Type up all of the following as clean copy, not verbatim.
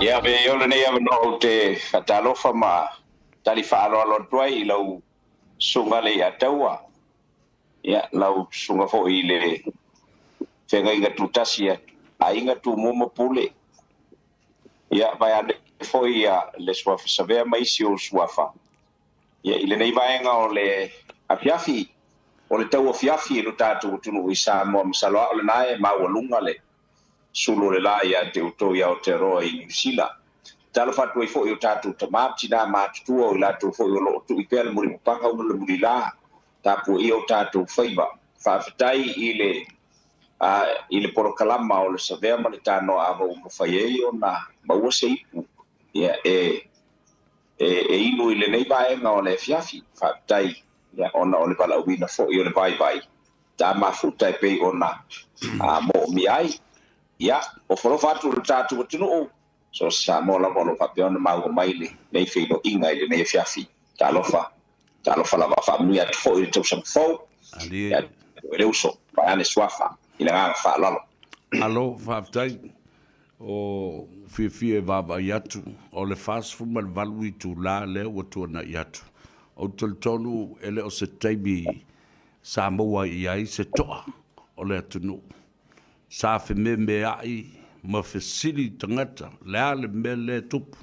Ia, avea o lenei avanoa ou te faatalofa ma tali faaaloalo atu ai i lau susuga Leiataua, ia, lau susuga foi i le feagaiga tutasi a Aiga Tumua ma Pule, ia, vaeane foi le suafa Savea ma isi ou suafa. Ia, i lenei vaega o le afiafi, o le tauafiafi i lo tatou atunuu i Samoa, masalo lava o lena e maualuga le sulu o le la ia te outou i Aotearoa i Niu Sila. Talofa atu ai foi i o tatou tama, tina matutua, o i latou foi o lo o tui pea le mulipapaga ma le mulila, tapuaia o tatou faiva. Faafetai i le polokalama o le Savea ma le Tanoa Ava ua mafai ai ona maua se ipu ia, e inu i lenei vaega o le afiafi. Faafetai ia, ona o le valaauina foi o le vaivai ta mafuta e pei ona moomia ai. Ia, o folofa atu le tatou atunuu, so Samoa lava o lo o faapea ona maua mai lenei feiloaiga i lenei afiafi. Talofa, talofa lava, faamanuia atu foi i le tausaga fou. Ali. Ia, e le uso, vaeane suafa, i le agaga faaaloalo. Alo, faafetai. O fiafia e vaavaai atu, o le 48 itulā lea ua tuana'i atu. Ou te talitonu e le o se taimi sa maua ai i ai se to'a o le atunuu. Sa fememea'i ma fesili tagata, le a le mea lea e tupu.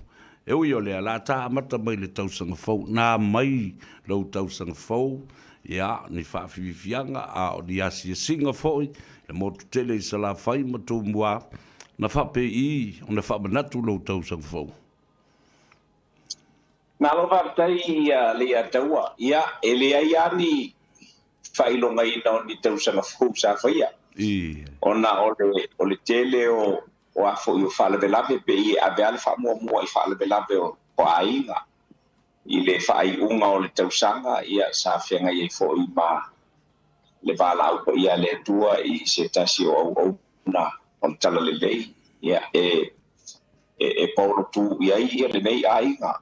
E ui o lea, la ta amata mai le tausaga fou, na mai lou tausaga fou, ia, ni faafiafiaga, a o ni asiasiga foi, le motu tele i Salafai ma Tumua, na faapei ona faamanatu lou tausaga fou? Malo faafetai ia Leiataua. Ia, e leai lava ni faailogaina o ni tausaga fou sa faia. Ona o le tele o a foi o faalavelave pe i e ave lava le faamuamua i faalavelave o aiga. I le faaiuga o le tausaga, ia, sa feagai ai foi ma le valaau paia a le Atua i se tasi o auauna o le Talalelei, ia, e paolotu i ai ia lenei aiga.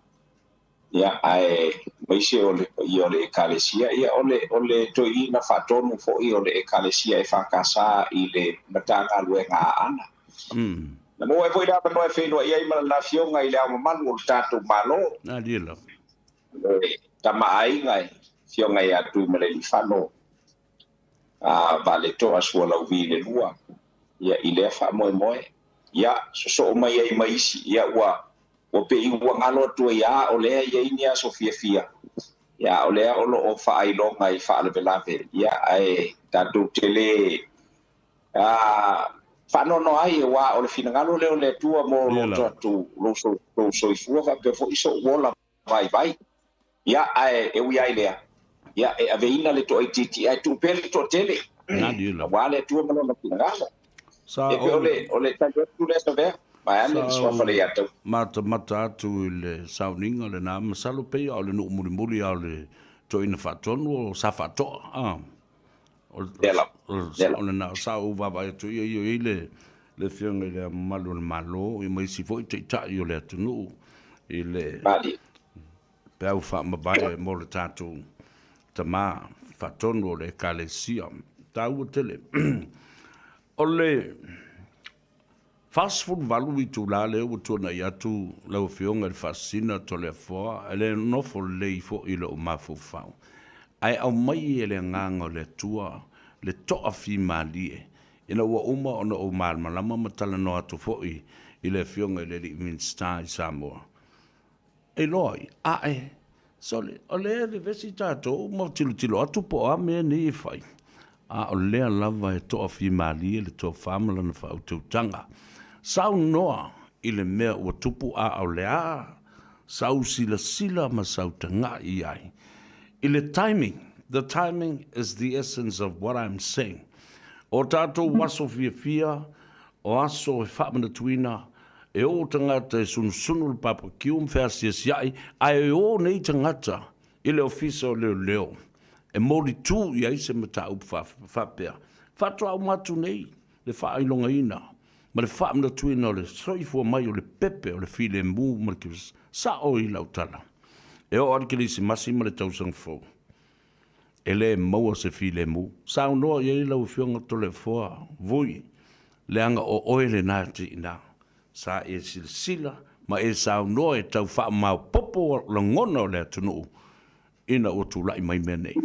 Ia, ae maise o le paia o le Ekalesia, ia, o le toeaina faatonu foi o le Ekalesia EFKS i le Matagaluega Aana. Na maua ai foi le avanoa e feiloai ai ma lana Afioga i le Ao Mamalu o le tatou Malo. Ali la. Le tamaaiga e Afioga ia Tuimalealiifano Vaaletoa Sualauvi le lua. Ia, i lea faamoemoe. Ia, sosoo mai ai ma isi, ia, ua pei ua galo atu ai a o lea e i ai ni aso fiafia. Ia, o lea o lo o faailoga i faalavelave. Ia, ae tatou te le faanoanoa ai aua o le finagalo lea o le Atua mo lo tatou lou soifua faapea foi sou ola vaivai. Ia, ae e ui ai lea, ia, e aveina le toaitiiti ae tuu pea le toatele. Ali la. Aua le Atua ma lona finagalo. Sa E pei o le tali atu lea Savea. Vaeane le suafa le Iatau. Matamata atu i le sauniga lena, masalo pei o le nuu mulimuli a o le toeaina faatonu o sa faatoa. Ah. O Lea lava. O lena sa ou vaavaai atu ia i le afioga i le mamalu o le Malo, ia ma isi foi taitai o le atunuu i le Mali. peau faamavae mo le tatou tamā faatonu o le Ekalesia. Taua tele. O le 48 itulā lea ua tuana'i atu lau Afioga i le Faasisina Toleafoa, e le nofo lelei foi i lou mafaufau. Ae aumai e le agaga o le Atua le toafimalie ina ua uma ona ou malamalama ma talanoa atu foi i le Afioga i le alii Minisita i Samoa. E iloa ai, ae, sole, o lea e vevesi tatou ma tilotilo atu po o a mea nei e fai. A o lea lava e toafimalie le tofa ma lana faautautaga. Saunoa i le mea ua tupu a o le a sau silasila ma sau taga'i ai. I le timing, the timing is the essence of what I'm saying. O tatou aso fiafia, o aso e faamanatuina, e o tagata e sunusunu le papakiu ma feasiasia'i, ae o nei tagata i le ofisa o leoleo e molitū i ai se mataupu faapea. Faatoa uma atu nei le faailogaina ma le faamanatuina o le soifua mai o le pepe o le filemu ma le sa'o i lau tala. E oo lava le Kerisimasi ma le tausaga fou, e le maua se filemu. Saunoa i ai lau Afioga Toleafoa Vui, leaga o oe lena e te i ina. Sa e silasila ma e saunoa e tau faamaopoopo lagona o le atunuu ina ua tulai mai mea nei.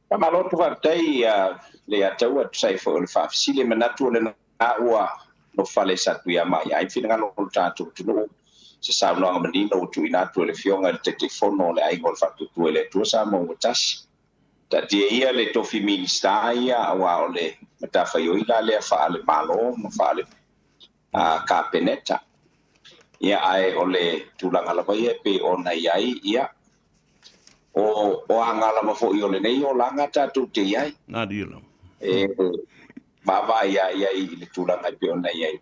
Faamalo atu faafetai le ia te au e tusa ai foi o le faafesili. E manatu o lena ua nofo fale sa tuiama i ai finagalo o le tatou atunuu, se saunoaga manino ua tuuina atu e le Afioga i le Taitaifono o le Aiga o le Faatuatua i le Atua Samoa ua Tasi. Taatia ia le tofi Minisita ia, aua o le matafaioi la lea faale-Malo ma faale-Kapeneta. Ia, ae o le tulaga lava ia e pei ona i ai, ia, o aga lava foi o lenei olaga tatou te i ai. E vaavaai ia i le tulaga e pei ona i ai.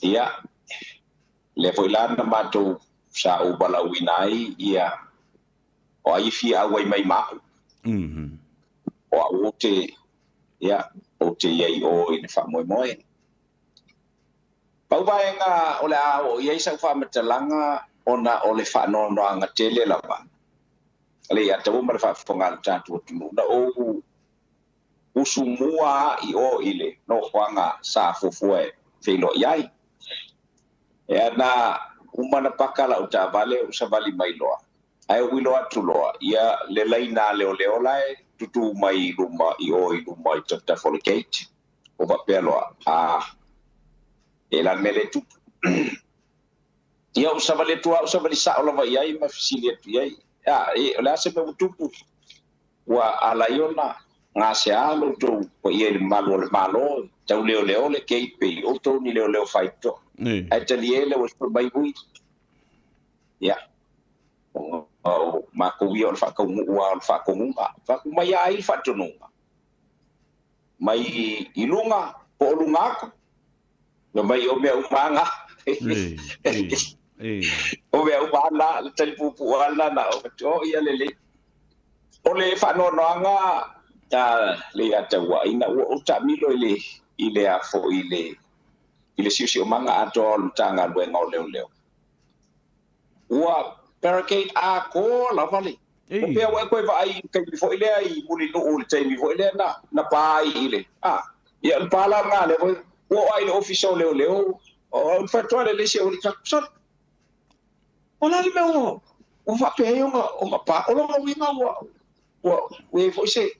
Ia, lea foi la na matou sa ou valaauina ai, ia, o ai e fia auai mai ma au. O au ou te, ia, ou te i ai o i le faamoemoe. Pau vaega o le a oo i ai sau faamatalaga ona o le faanoanoaga tele lava. Le ia taua ma le faafofoga a le tatou atunuu. Na ou usumua i o i le nofoaga sa fuafua e feiloai ai. E na uma na paka lau taavale ou savali mai loa. Ae ou iloa atu loa, ia le laina leoleo la e tutu mai i luma i o i luma i tafatafa o le gate. O faapea loa, a e la le mea le tupu. Ia ou savali atu au savali sao lava i ai ma fesili atu i ai. A, e, o le a se mea ua tupu? Ua ala ai ona gasea lo outou paia i le mamalu o le Malo, tau leoleo le gate pe outou ni leoleo faitotoa. Ae talie le ua mai ui. Ia, o makou ia o le faataunuu lava o le faatonuga. Faatu mai ai le faatonuga. Mai i luga, po o luga atu. Na mai o mea uma nga. O mea uma na, le talipupu ala na o o ia lelei. O le faanoanoaga le ia taua ina ua ou taamilo i le afo i le siosiomaga atoa o le Matagaluega o Leoleo. Ua barricade atoa lava le. O pea ua e koe vaai i taimi foi lea i Mulinuu le taimi foi lea na pa ai i le. Ia le pa la ngā lea foi. Ua o ai le ofisa o Leoleo. O le faatoa le lesi o le taku. O la le mea ua faapea ai ona pa. O lona uiga ua i ai foi se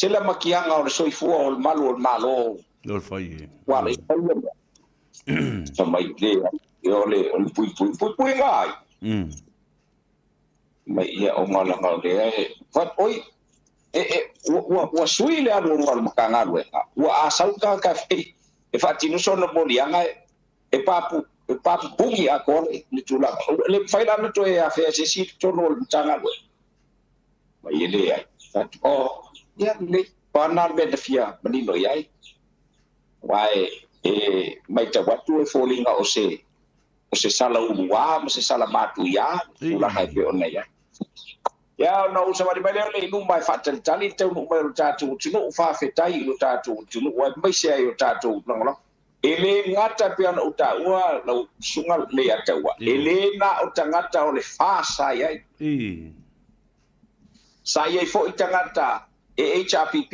lamakiaga o le soifua o le malu o le Malo. O le fai e. Ua le fai le mea. Fa mai le o le pui pui pui pui ngā ai. Mai ia o ngā o lea e. Oi, ua sui le alu o le Matagaluega. Ua asau tagata e faatino sona moliaga e papu pugi atoa le tulaga. Le mafai la ona toe afea se isi i totonu o le Matagaluega. Mai e leai. O, ia lelei. Pana le mea na fia manino i ai. Aua e matau atu e foliga o se sala uluā ma se sala matuiā, tulaga e pei ona i ai. Ia, ona ou savali mai lea o le i luma e faatalitali le taunuu mai o le tatou atunuu, faafetai i lo tatou atunuu aemaise ai o tatou lagolago. E le gata pei ona ou taua lau susuga le ia taua. E le na o tagata o le fa sa i ai. Sa i ai foi tagata e HRPP.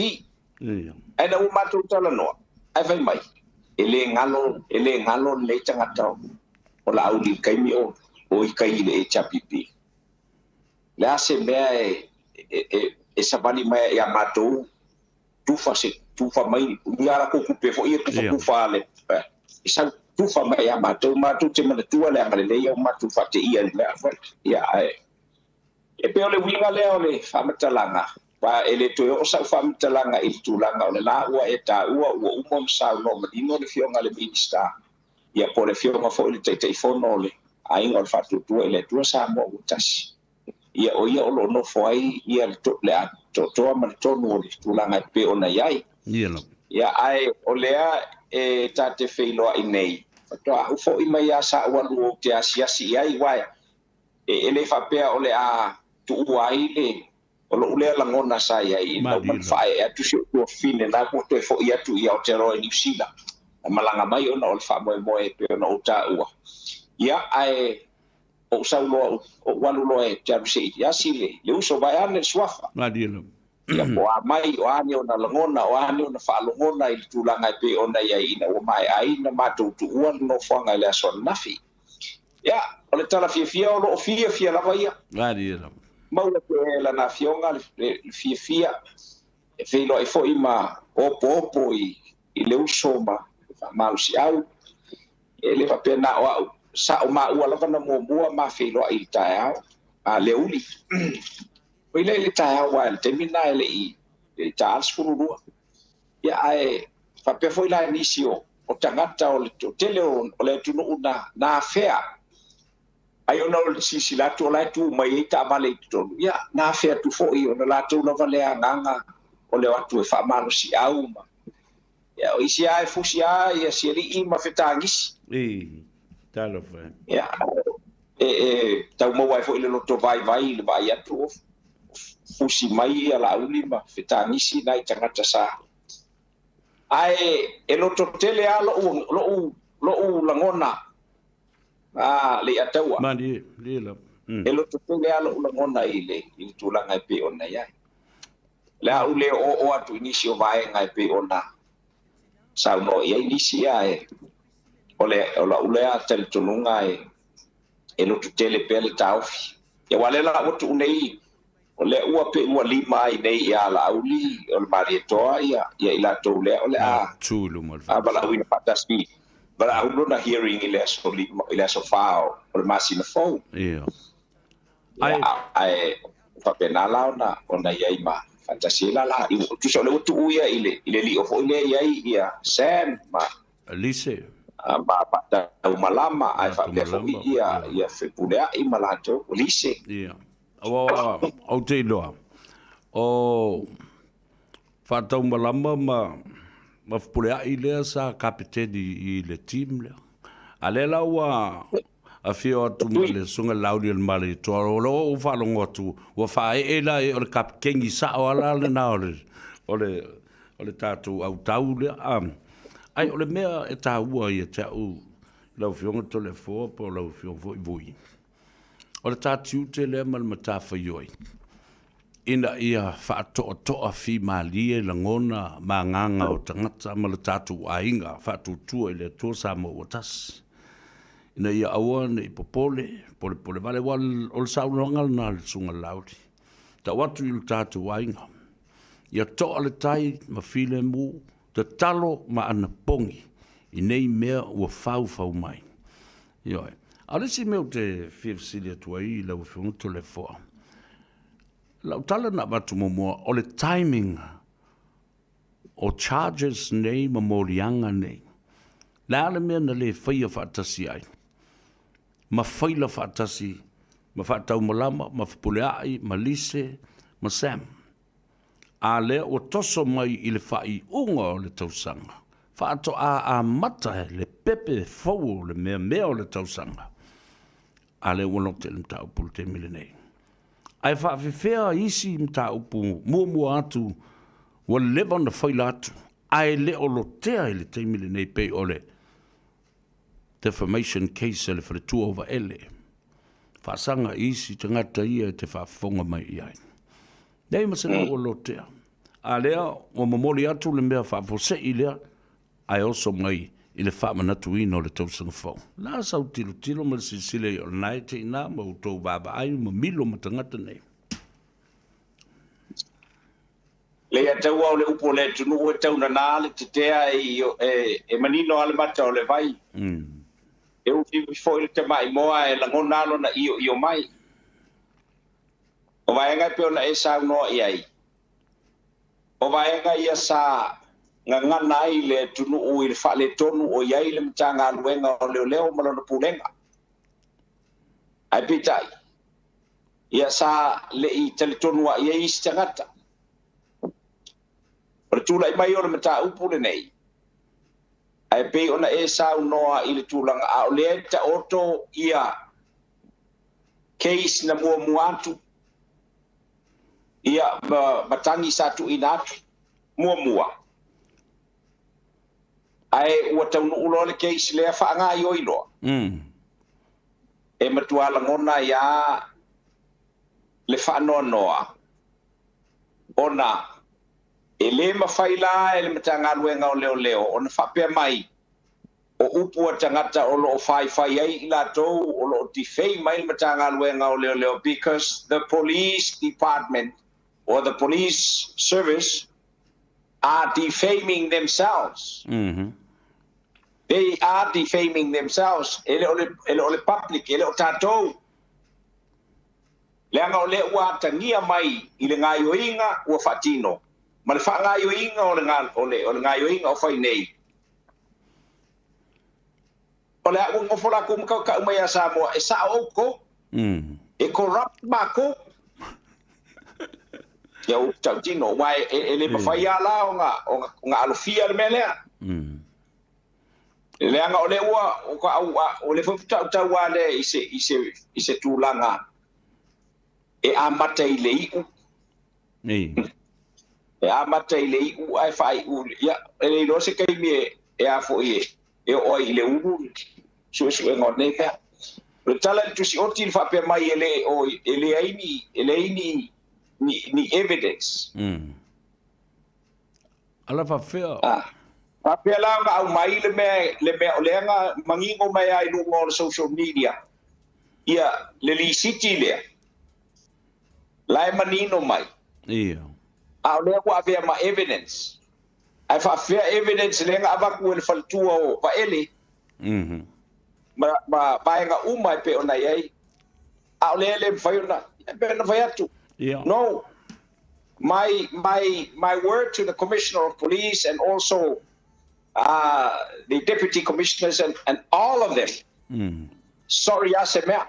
Ae na ua matou talanoa, ae fai mai, e le galo lenei tagata o Laauli i le taimi o i tai i le HRPP. Le a se mea e savali mai ia matou tufa se tufa mai ia la latou tupe foi e tufa tufa le e sau tufa mai ia matou matou te manatua le agalelei au matou faateia le mea foi. Ia ae e pei o le uiga lea o le faamatalaga. Pa e le toe oo sau faamatalaga i le tulaga o le la ua e taua ua uma ona saunoa manino le Afioga i le Minisita. Ia po o le Afioga foi i le Taitaifono o le Aiga o le Faatuatua i le Atua Samoa ua Tasi. Ia o ia o lo o nofo ai ia le atoatoa ma le tonu o le tulaga e pei ona i ai. Ia ae o lea e ta te feiloai nei. Faatoa au foi mai ia sa ou alu ou te asiasi i ai, uae e le faapea o le a tuua ai le o lou lea lagona sa i ai ina ua faaee atu si ou tuafafine la ua toe foi atu i Aotearoa i Niu Sila. Na malaga mai ona o le faamoemoe e pei ona ou taua. Ia ae ou sau loa ou alu loa e te alu se i asi le uso vaeane le suafa. Ia po o a mai, o a ni ona lagona, o a ni ona faalogona i le tulaga e pei ona i ai ina ua maea ai ona matou tuua le nofoaga i le aso ananafi. Ia, o le tala fiafia o lo o fiafia lava ia. Maua pea e lana afioga le fiafia e feiloai foi ma opoopo i le uso ma le faamalosiau. E le faapea na o au, sa o maua lava na muamua ma feiloai i le taeao, a le aoauli. Foi lea i le taeao aua i le taimi lena e le i ta le 12. Ia ae faapea foi la i nisi o tagata o le toatele o le atunuu na afea. Ai ona o le silasila atu o la e tu mai ai taavale i totonu, ia na afea atu foi ona latou lava lea agaga o le o atu e faamalosiau ma. Ia o isi lava e fusi lava ia sialii ma fetagisi. Talofa e. Ia e tau maua ai foi le loto vaivai i le vaai atu o fusi mai ia Laauli ma fetagisi nai tagata sa. Ae e loto tele lava lo'u lagona a Leiataua. Malie, lie lava. E loto tele lava lo'u lagona i le tulaga e pei ona i ai. Le a ou le oo atu i nisi o vaega e pei ona saunoa i ai nisi, ae o lau lea talitonuga e loto tele pea le taofi. Ia aua o lea la ua tuu nei, o lea ua pei ua lima ai nei ia Laauli o le Malietoa ia i latou lea o le a valaauina faatasi, valaau lona hearing i le aso 4 o le masina fou. Ia. Ae faapena la ona i ai ma faatasi ai la tusa o lea ua tuu ia i le lio foi lea i ai ia Sam ma Lise ma Taumalama, ae faapea foi ia Fepuleai ma latou Lise. Ia. Aua ou te iloa o Faataumalama ma Fepuleai lea sa kapeteni i le team lea. A lea la ua afio atu ma le susuga Laauli o le Malietoa, o lo o faalogo atu ua faaee la e o le kapeteni sao ala lena o le tatou autau lea. Ai o le mea e taua ia te au lau Afioga Toleafoa po o lau Afioga foi Vui, o le tatiute lea ma le matafaioi ina ia faatoatoa fimalie lagona ma agaga o tagata ma le tatou aiga faatuatua i le Atua Samoa ua tasi, ina ia aua ne i popole polepole vale. Aua o le saunoaga lena a le susuga Laauli, tau atu i le tatou aiga ia toa le tai ma filemu, tatalo ma anapogi i nei mea ua faufau mai. Ioe. A o le isi mea ou te fia fesili atu ai i lau Afioga Toleafoa, lau tala na avatu muamua, o le timing o charges nei ma moliaga nei, le a le mea na le faia faatasi ai ma faila faatasi ma Faataumalama ma Fepuleai ma Lise ma Sam, a lea ua toso mai i le faaiuga o le tausaga, faatoa amata le pepe fou o le mea o le tausaga, a lea ua lote le mataupu i le taimi lenei. Ae faafefea isi mataupu muamua atu ua leva ona faila atu, ae le o lotea i le taimi lenei, pei o le defamation case a le faletua o Vaele, faasaga i isi tagata ia e te faafofoga mai i ai. Nei ma se mea ua lotea. A lea ua momoli atu le mea faafosei lea, ae oso mai i le faamanatuina o le tausaga fou. La sau tilotilo ma le silasila i o lena e te ina ma outou vaavaai ma milo ma tagata nei. Leiataua o le upu o le atunuu e taunana le tetea e manino a le mata o le vai. E ufi foi le tamaimoa e lagona lona io mai. O vaega e pei ona e saunoa i ai. O vaega ia sa gagana ai le atunuu i le faaletonu o i ai le Matagaluega o Leoleo ma lona pulega. Ae peitai, ia sa le i talitonu ai i ai isi tagata. O le tulai mai o le mataupu lenei, ae pei ona e saunoa i le tulaga a o lea e taoto ia case na muamua atu, ia matagi sa tuuina atu muamua. Ae ua taunuu loa le case lea faagaioi loa. E matua lagona ia le faanoanoa. Ona e lē mafai la e le Matagaluega o Leoleo ona faapea mai o upu a tagata o loo faifai ai i latou o loo defame mai le Matagaluega o Leoleo, because the police department or the police service are defaming themselves. They are defaming themselves. E le o le, e le o le public, e le o tatou. Leaga o lea ua atagia mai i le gaioiga ua faatino, ma le faagaioiga o le, o le, o le gaioiga o fai nei. O le a ua gofo lakou ma kaukau mai ia Samoa, e sao oukou. E corrupt makou. Ia upu tautino, aua e le mafai lava la ona alofia le mea lea. Leaga o lea ua o le foi tautau lea i se tulaga e amata i le iu. E amata i le iu ae faaiu. Ia, e le iloa se taimi e a foi e oo ai i le ulu suesuega o nei mea. O le tala i le tusi oti le faapea mai e le o e leai ni e leai ni ni, ni evidence. Ala faafea. Ah. Faapea la ona aumai le mea o lea na manino mai ai luga o le social media. Ia le lisiti lea. La e manino mai. A o lea ua avea ma evidence. Ae faafefea evidence lea na avatu e le faletua o Vaele ma vaega uma e pei ona i ai. A o lea le mafai ona e pei ona fai atu. No. My word to the Commissioner of Police and also the deputy commissioners and all of them. Sorry a se mea.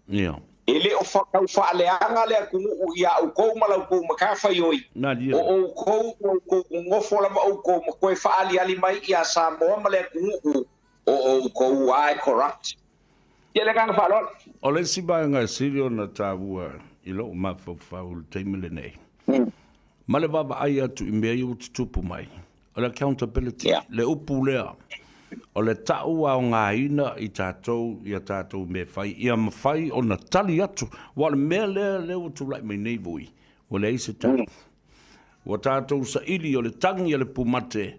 E le o whakau whaaleanga le atunuu ia oukou ma la oukou matafaioi. Na O oukou o oukou gofo lava oukou ma toe faaliali mai ia Samoa ma le atunuu o oukou a e corrupt. Ia le agaga faaaloalo. O le isi vaega e sili ona taua i lou mafaufau i le taimi lenei. Ma le vaavaai atu i mea ia ua tutupu mai. O le accountability. Le upu lea. O le tau aogaina i tatou ia tatou mea fai. Ia mafai ona tali atu. Ua le mea lea lea ua tulai mai nei vui. Ua leai se tali. Ua tatou saili o le tagi a le pumate.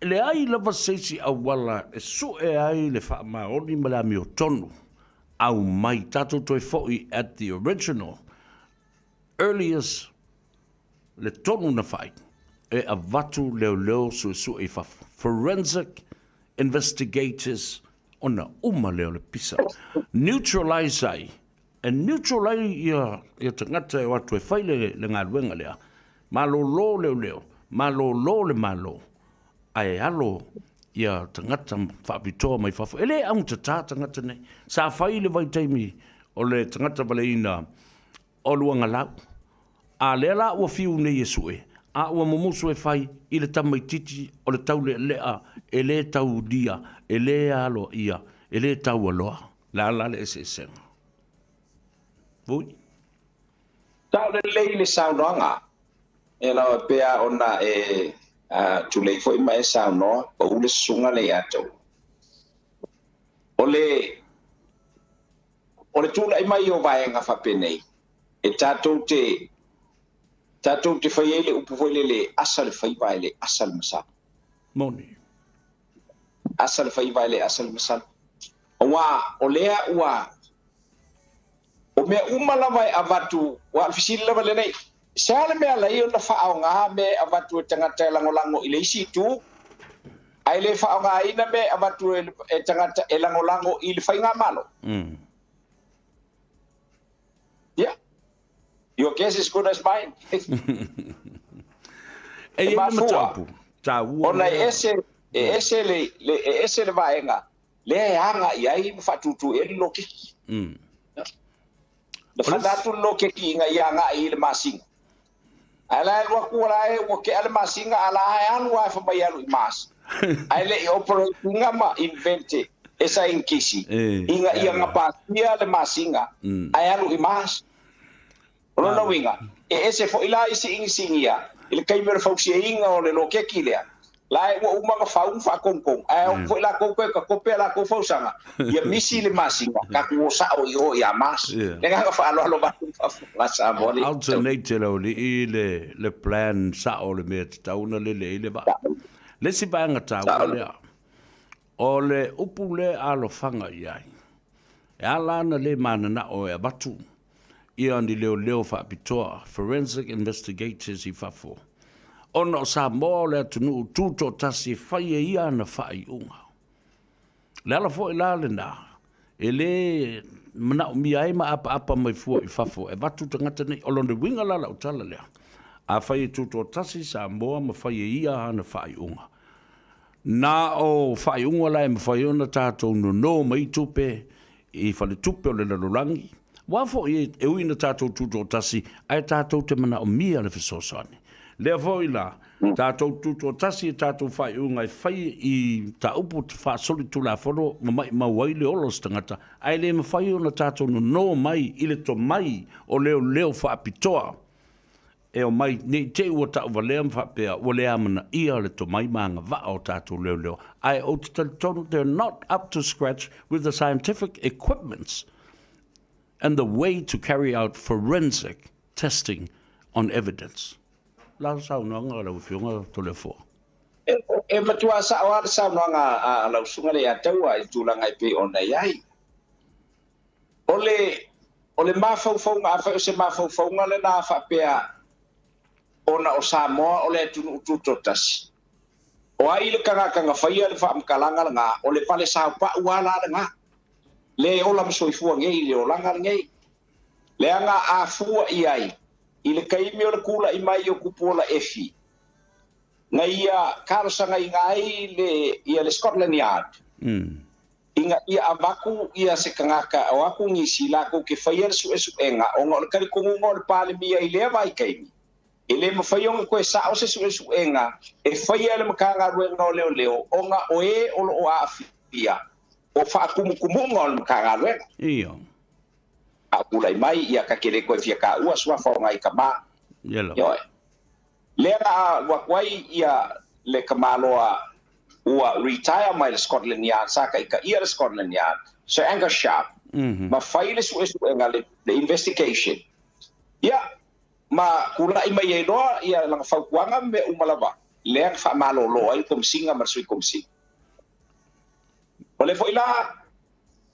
Leai lava se isi auala e sue ai le faamaoni ma le amiotonu. Au mai tatou toe foi at the original earliest le tonu na fai e avatu leoleo suesue i fafo. Forensic investigators ona uma lea o le pisa. Neutralize ai. E neutralize ia tagata e o atu e fai le galuega lea. Malolo leoleo, malolo le malo. Ae alo ia tagata faapitoa mai fafo. E le augatatā tagata nei. Sa fai le vaitaimi o le tagata valeina o Luagalau. A lea la ua fiu nei e sue, a ua mumusu e fai i le tamaititi o le taulealea e le taulia, e le alo ia, e le taualoa. La la le eseesega. Vui. Sao lelei le saunoaga. E lau pea ona e tulei foi ma e saunoa, pau le susuga le ia tou. O le tulai mai o vaega faapenei, e tatou te fai ai le upu foi lele, asa le faiva e le asa le masalo. Moni. Asa le faiva e le asa le masalo. Aua o lea ua o mea uma lava e avatu, ua o le fesili lava lenei. Se a le mea lai ona faaaoga me avatu e tagata e lagolago i le isi itu, ae le faaaogaina me avatu e tagata e lagolago i le faigamalo. Yeah. Your guess is good as mine. E i ai le mafua. mataupu. Taua. Ona e ese le vaega lea e aga i ai ma faatutu e le lokeki. Le fana atu le lokeki ina ia agai i le masina. Ae la e lua atu la e ua kea le masina a la e alu a e famai alu i mas. Ae le i operatinga ma invente e saienitisi. Ina ia gapasia le masina ae alu i mas. O lona uiga, e ese foi la i siigisigia i le taimi o le fausiaina o le lokeki lea. La e ua uma ona fau ma faatogitogi, ae oo foi latou toe tatope a latou fausaga, ia misi le masina, tatou o sao i o ia Mars. Le agaga faaaloalo vaeatu le faafofoga a Samoa le. Alternate e le aualii le plan sao o le mea e tatau ona lele ai le vaa. Le isi vaega taua lea, o le upu lea alofaga i ai, e ala ona le mananao e avatu ia ni leoleo faapitoa, forensic investigators, i fafo, ona o Samoa o le atunuu tutoatasi e fai e ia ana faaiuga. O le ala foi la lena e le manaomia ai ma apaapa mai fua i fafo e avatu tagata nei. O lona uiga la lau tala lea, afai e tutoatasi Samoa ma fai e ia ana faaiuga, na o faaiuga la e mafai ona tatou nono mai tupe i faletupe o le lalolagi, aua foi e ui ina tatou tutoatasi, ae tatou te manaomia le fesoasoani. Lea foi la, tatou tutoatasi i tatou faaiuga e fai i mataupu faasolitulafono ma maimau ai le ola o se tagata, ae le mafai ona tatou nono mai i le tomai o leoleo faapitoa e omai, ne i te i ua tauvalea ma faapea ua le amanaia le tomai ma agavaa o tatou leoleo, ae ou te talitonu they're not up to scratch with the scientific equipments and the way to carry out forensic testing on evidence. Lau saunoaga lau Afioga Toleafoa. E matua sao lava le saunoaga a lau Susuga Leiataua i le tulaga e pei ona i ai. O le, o le mafaufauga, afai o se mafaufauga lena faapea ona o Samoa o le atunuu tutoatasi, o ai le tagata na faia le faamatalaga lena, o le vale saopau lava la lena, le ola ma soifua nei i le olaga lenei. Leaga a fua i ai i le taimi o le tulai mai o Tupuola Efi, na ia talosagaina ai le, ia le Scotland Yard, ina ia avatu ia se tagata o atu nisi latou te faia le suesuega ona o le talitonuga o le Palemia i lea vaitaimi, e le mafai ona toe sao se suesuega e faia e le Matagaluega o Leoleo ona o e o lo o aafia o faatumutumuga o le Matagaluega. Ia. A tulai mai ia ta te le toe fia taua suafa o nai tama. Ia lava. Ioe. Lea na alu atu ai ia le tamaloa ua retire mai le Scotland Yard, sa taitaia le Scotland Yard, Sir Angus Sharp, ma fai le suesuega, le investigation, ia, ma tulai mai ai loa ia lana fautuaga ma mea uma lava, lea na faamalolo ai le Komesina ma le Sui Komesina. O lea foi la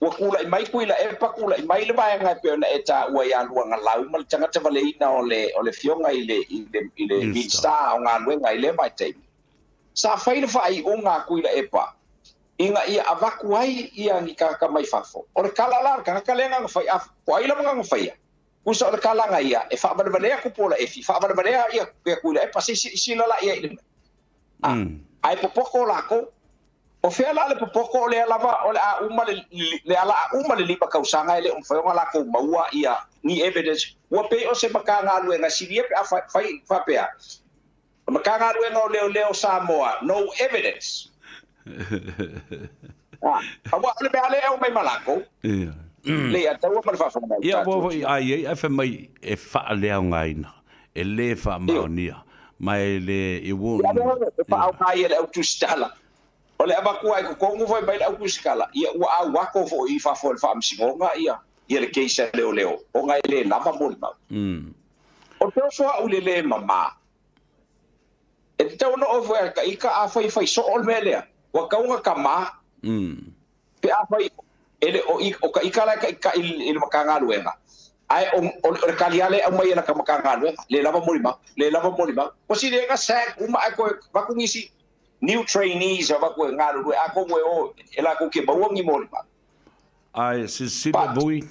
Ua tulai mai Tuilaepa, tulai mai le vaega e pei ona e taua ia Luagalau ma le tagata valeina o le o le afioga i le i le i le Minisita o Galuega i lea vaitaimi. Sa fai le faaiuga a Tuilaepa ina ia avatu ai ia ni tagata mai fafo. O le tala la a le tagata lea na ona fai, a po o ai lava na ona faia, tusa o le talaga ia e faavalevalea Tupuola Efi, faavalevalea ia Tuilaepa, se i silasila la i ai i le mea. A, ae popoto lakou. O fea la le popoto o lea lava o le a uma le, le ala a uma le 5 tausaga e le o mafai ona latou maua ia ni evidence. Ua pei o se Matagaluega silia pe a fai, fai faapea, Matagaluega o Leoleo Samoa, no evidence. A, aua o le mea lea e omai ma latou. Ia. Le ia taua ma le faafofoga mai Ia, ua foi a i ai ae fai mai e faaleaogaina, e le faamaonia, ma e le, it won't. Ia, e faaaoga ai e le au tusitala. O le avatua i totonu foi mai le au tusitala, ia ua auato foi i fafo e le Faamasinoga ia ia le case a leoleo ona e le lava molimau. O te oso au i le le mama. E tatau ona oe foi a ta ita afai e fai soo le mea lea, ua tatau ona tama. Pe afai e le o o ta ita la e taitai i le Matagaluega, ae o o le taliale e aumai e lata Matagaluega, le lava molimau, le lava molimau. Ua sili ai ona sack uma ae toe avatu nisi new trainees e avatu e galulue atonu e o e latou te maua ni molimau. Ae silasila Vui,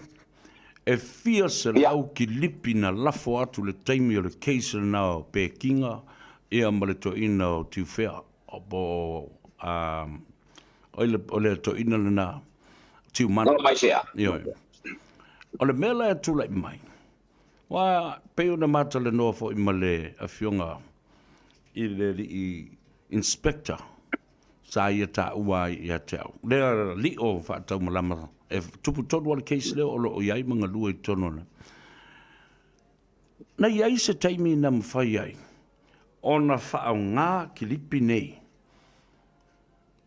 e fia selau kilipi na lafo atu le taimi o le case lena o Pekinga ia ma le toeaina o Tiufea po o o le toeaina lena Tiumanu. Ua mai fea. Ioe. O le mea la e tulai mai, aua pei ona ma talanoa foi ma le afioga i le alii inspector sa ia taua ai ia te au. Lea lio faataumalama e tupu tonu lava le case lea o lo o i ai ma galue i totonu o le. Na i ai se taimi na mafai ai ona faaaoga kilipi nei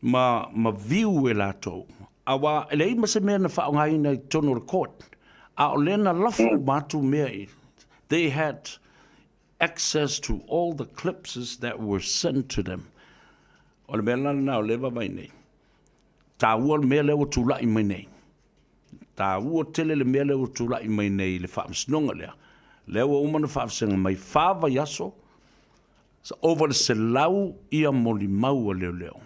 Ma ma view e latou. Auā e leai ma se mea na faaaogaina i totonu o le court, a o lea na lafo uma atu mea i, they had access to all the clips that were sent to them. O le mea la lena o lea e vaavaai nei. Taua le mea lea ua tulai mai nei. Taua tele le mea lea ua tulai mai nei i le faamasinoga lea. Lea ua uma ona faavasega mai fa vaiaso, ova le 100 ia molimau a leoleo.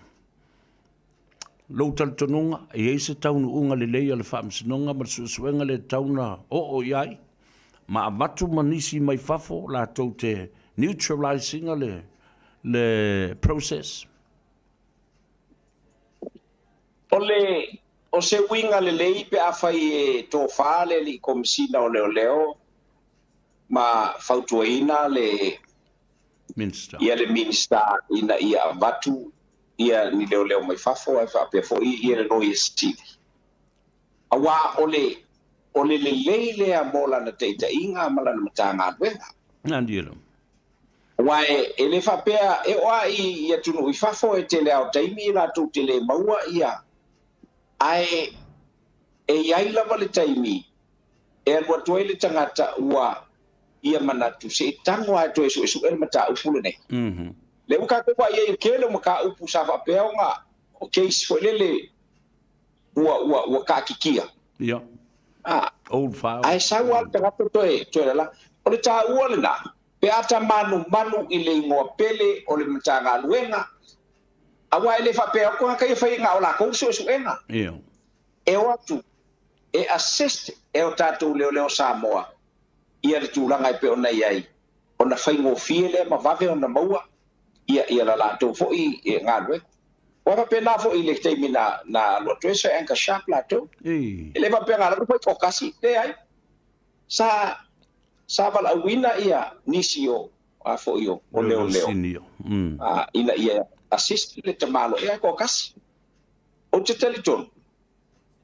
Lou talitonuga, e i ai se taunuuga lelei a le Faamasinoga ma le suesuega lea e tatau ona oo i ai, ma avatu ma nisi mai fafo latou te neutralise ina le, le process. O le, o se uiga lelei pe afai e tofa le Alii Komesina o Leoleo ma fautuaina le Minista. Ia le Minista ina ia avatu ia ni leoleo mai fafo ae faapea foi ia le Loia Sili. Aua o le, o le lelei lea mo lana taitaiga ma lana Matagaluega. Nani Aua e, e le faapea e oo lava i, i atunuu i fafo e tele lava o taimi latou te le maua ia, ae e i ai lava le taimi e alu atu ai le tagata ua ia manatu se i tago lava e toe suesue le mataupu lenei. Lea ua tatou vaai ai i le tele o mataupu sa faapea ona o case foi lele ua, ua, ua taatitia. Ia. Ah, Old file. Ae sau lava le tagata toe, toe lala. O le taua lena, pe a ta manumanu i le igoa pele o le Matagaluega, aua e le faapea o tagata ia fai na o latou suesuega. Ia. E o atu e assist e o tatou leoleo Samoa ia le tulaga e pei ona i ai, ona faigofie lea ma vave ona maua ia ia la latou foi galuega. Ua faapena foi i le taimi na na alu atu ai Sir Angus Sharp latou. E le faapea na alu atu foi toatasi, leai. Sa sa valaauina ia nisi o a foi o o leoleo ina ia assist le tamaloa toatasi. Ou te talitonu,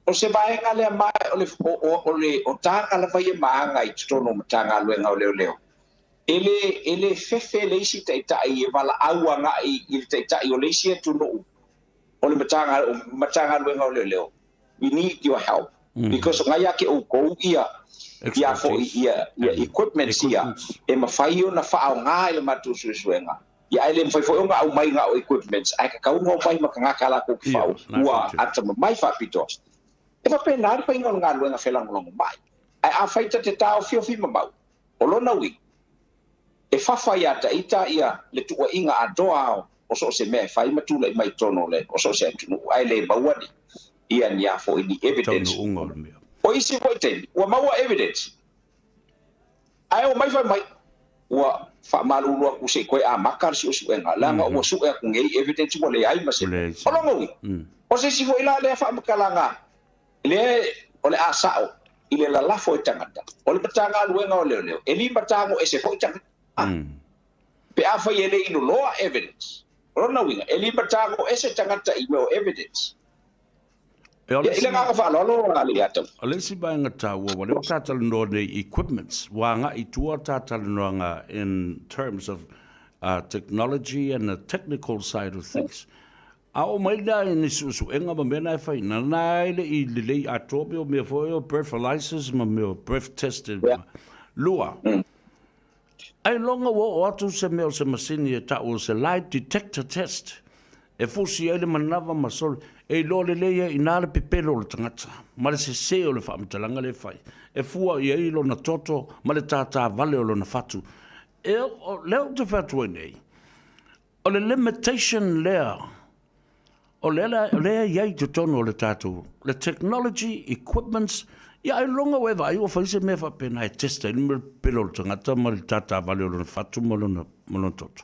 o se vaega lea ma o le, o, o, o le o taga lava ia ma aga i totonu o Matagaluega o Leoleo. E le, e le fefe le isi taitai e valaau agai i le taitai o le isi atunuu o le Matagaluega o Leoleo. We need your help. Because o ngai ia te outou ia, ia foi ia, ia equipments ia, e mafai ona faaaoga i le matou suesuega. Ia ae le mafai foi ona aumai na o equipments ae tatau ona omai ma tagata latou te fau ua atamamai faapitoa. E faapena le faiga o le galuega felagolagomai. Ae afai ta te taofiofi mamau, o lona uiga, e fafa ia ta ita ia le tuuaiga atoa o so o se mea e fai ma tulai mai i totonu o le o so o se atunuu ae le maua ni ia ni a foi ni evidence. O isi foi taimi ua maua evidence Ae oo mai fai mai, ua faamalulu atu se i toe amata le suesuega, leaga ua sue atu nei evidence ua leai ma se mea. O lona uiga, o se isi foi la lea faamatalaga lea o le a sao i le lalafo e tagata, o le Matagaluega o Leoleo, e limatago ese foi tagata. Pe afai e le iloloa evidence, o lona uiga, e limatago ese tagata i mea o evidence. E o le isi, I le agaga faaaloalo a Leiataua. O le isi vaega taua, ua lea ua ta talanoa nei i equipments, ua agai i tua ta talanoaga in terms of technology and the technical side of things. A oo mai lea i ni suesuega ma mea na e fai, na na e le i lelei atoa pei o mea foi o breathalyzers ma mea o breath test. Lua, Ailoga ua oo atu se mea o se masini e ta'u o se lie detector test e fusi ai le manava ma soli e iloa lelei ai inā le pepelo o le tagata ma le sesē o le faamatalaga lea e fai e fua i ai lona toto ma le tātā vale o lona fatu. E o lea ou te fai atu ai nei, O le limitation lea o lea o lea e i ai i totonu o le tatou le technology equipments ia ailoga ua e vaai ua fai se mea faapena e test ai le pele o le tagata ma le tātāvale o lona fatu ma lona ma lona toto.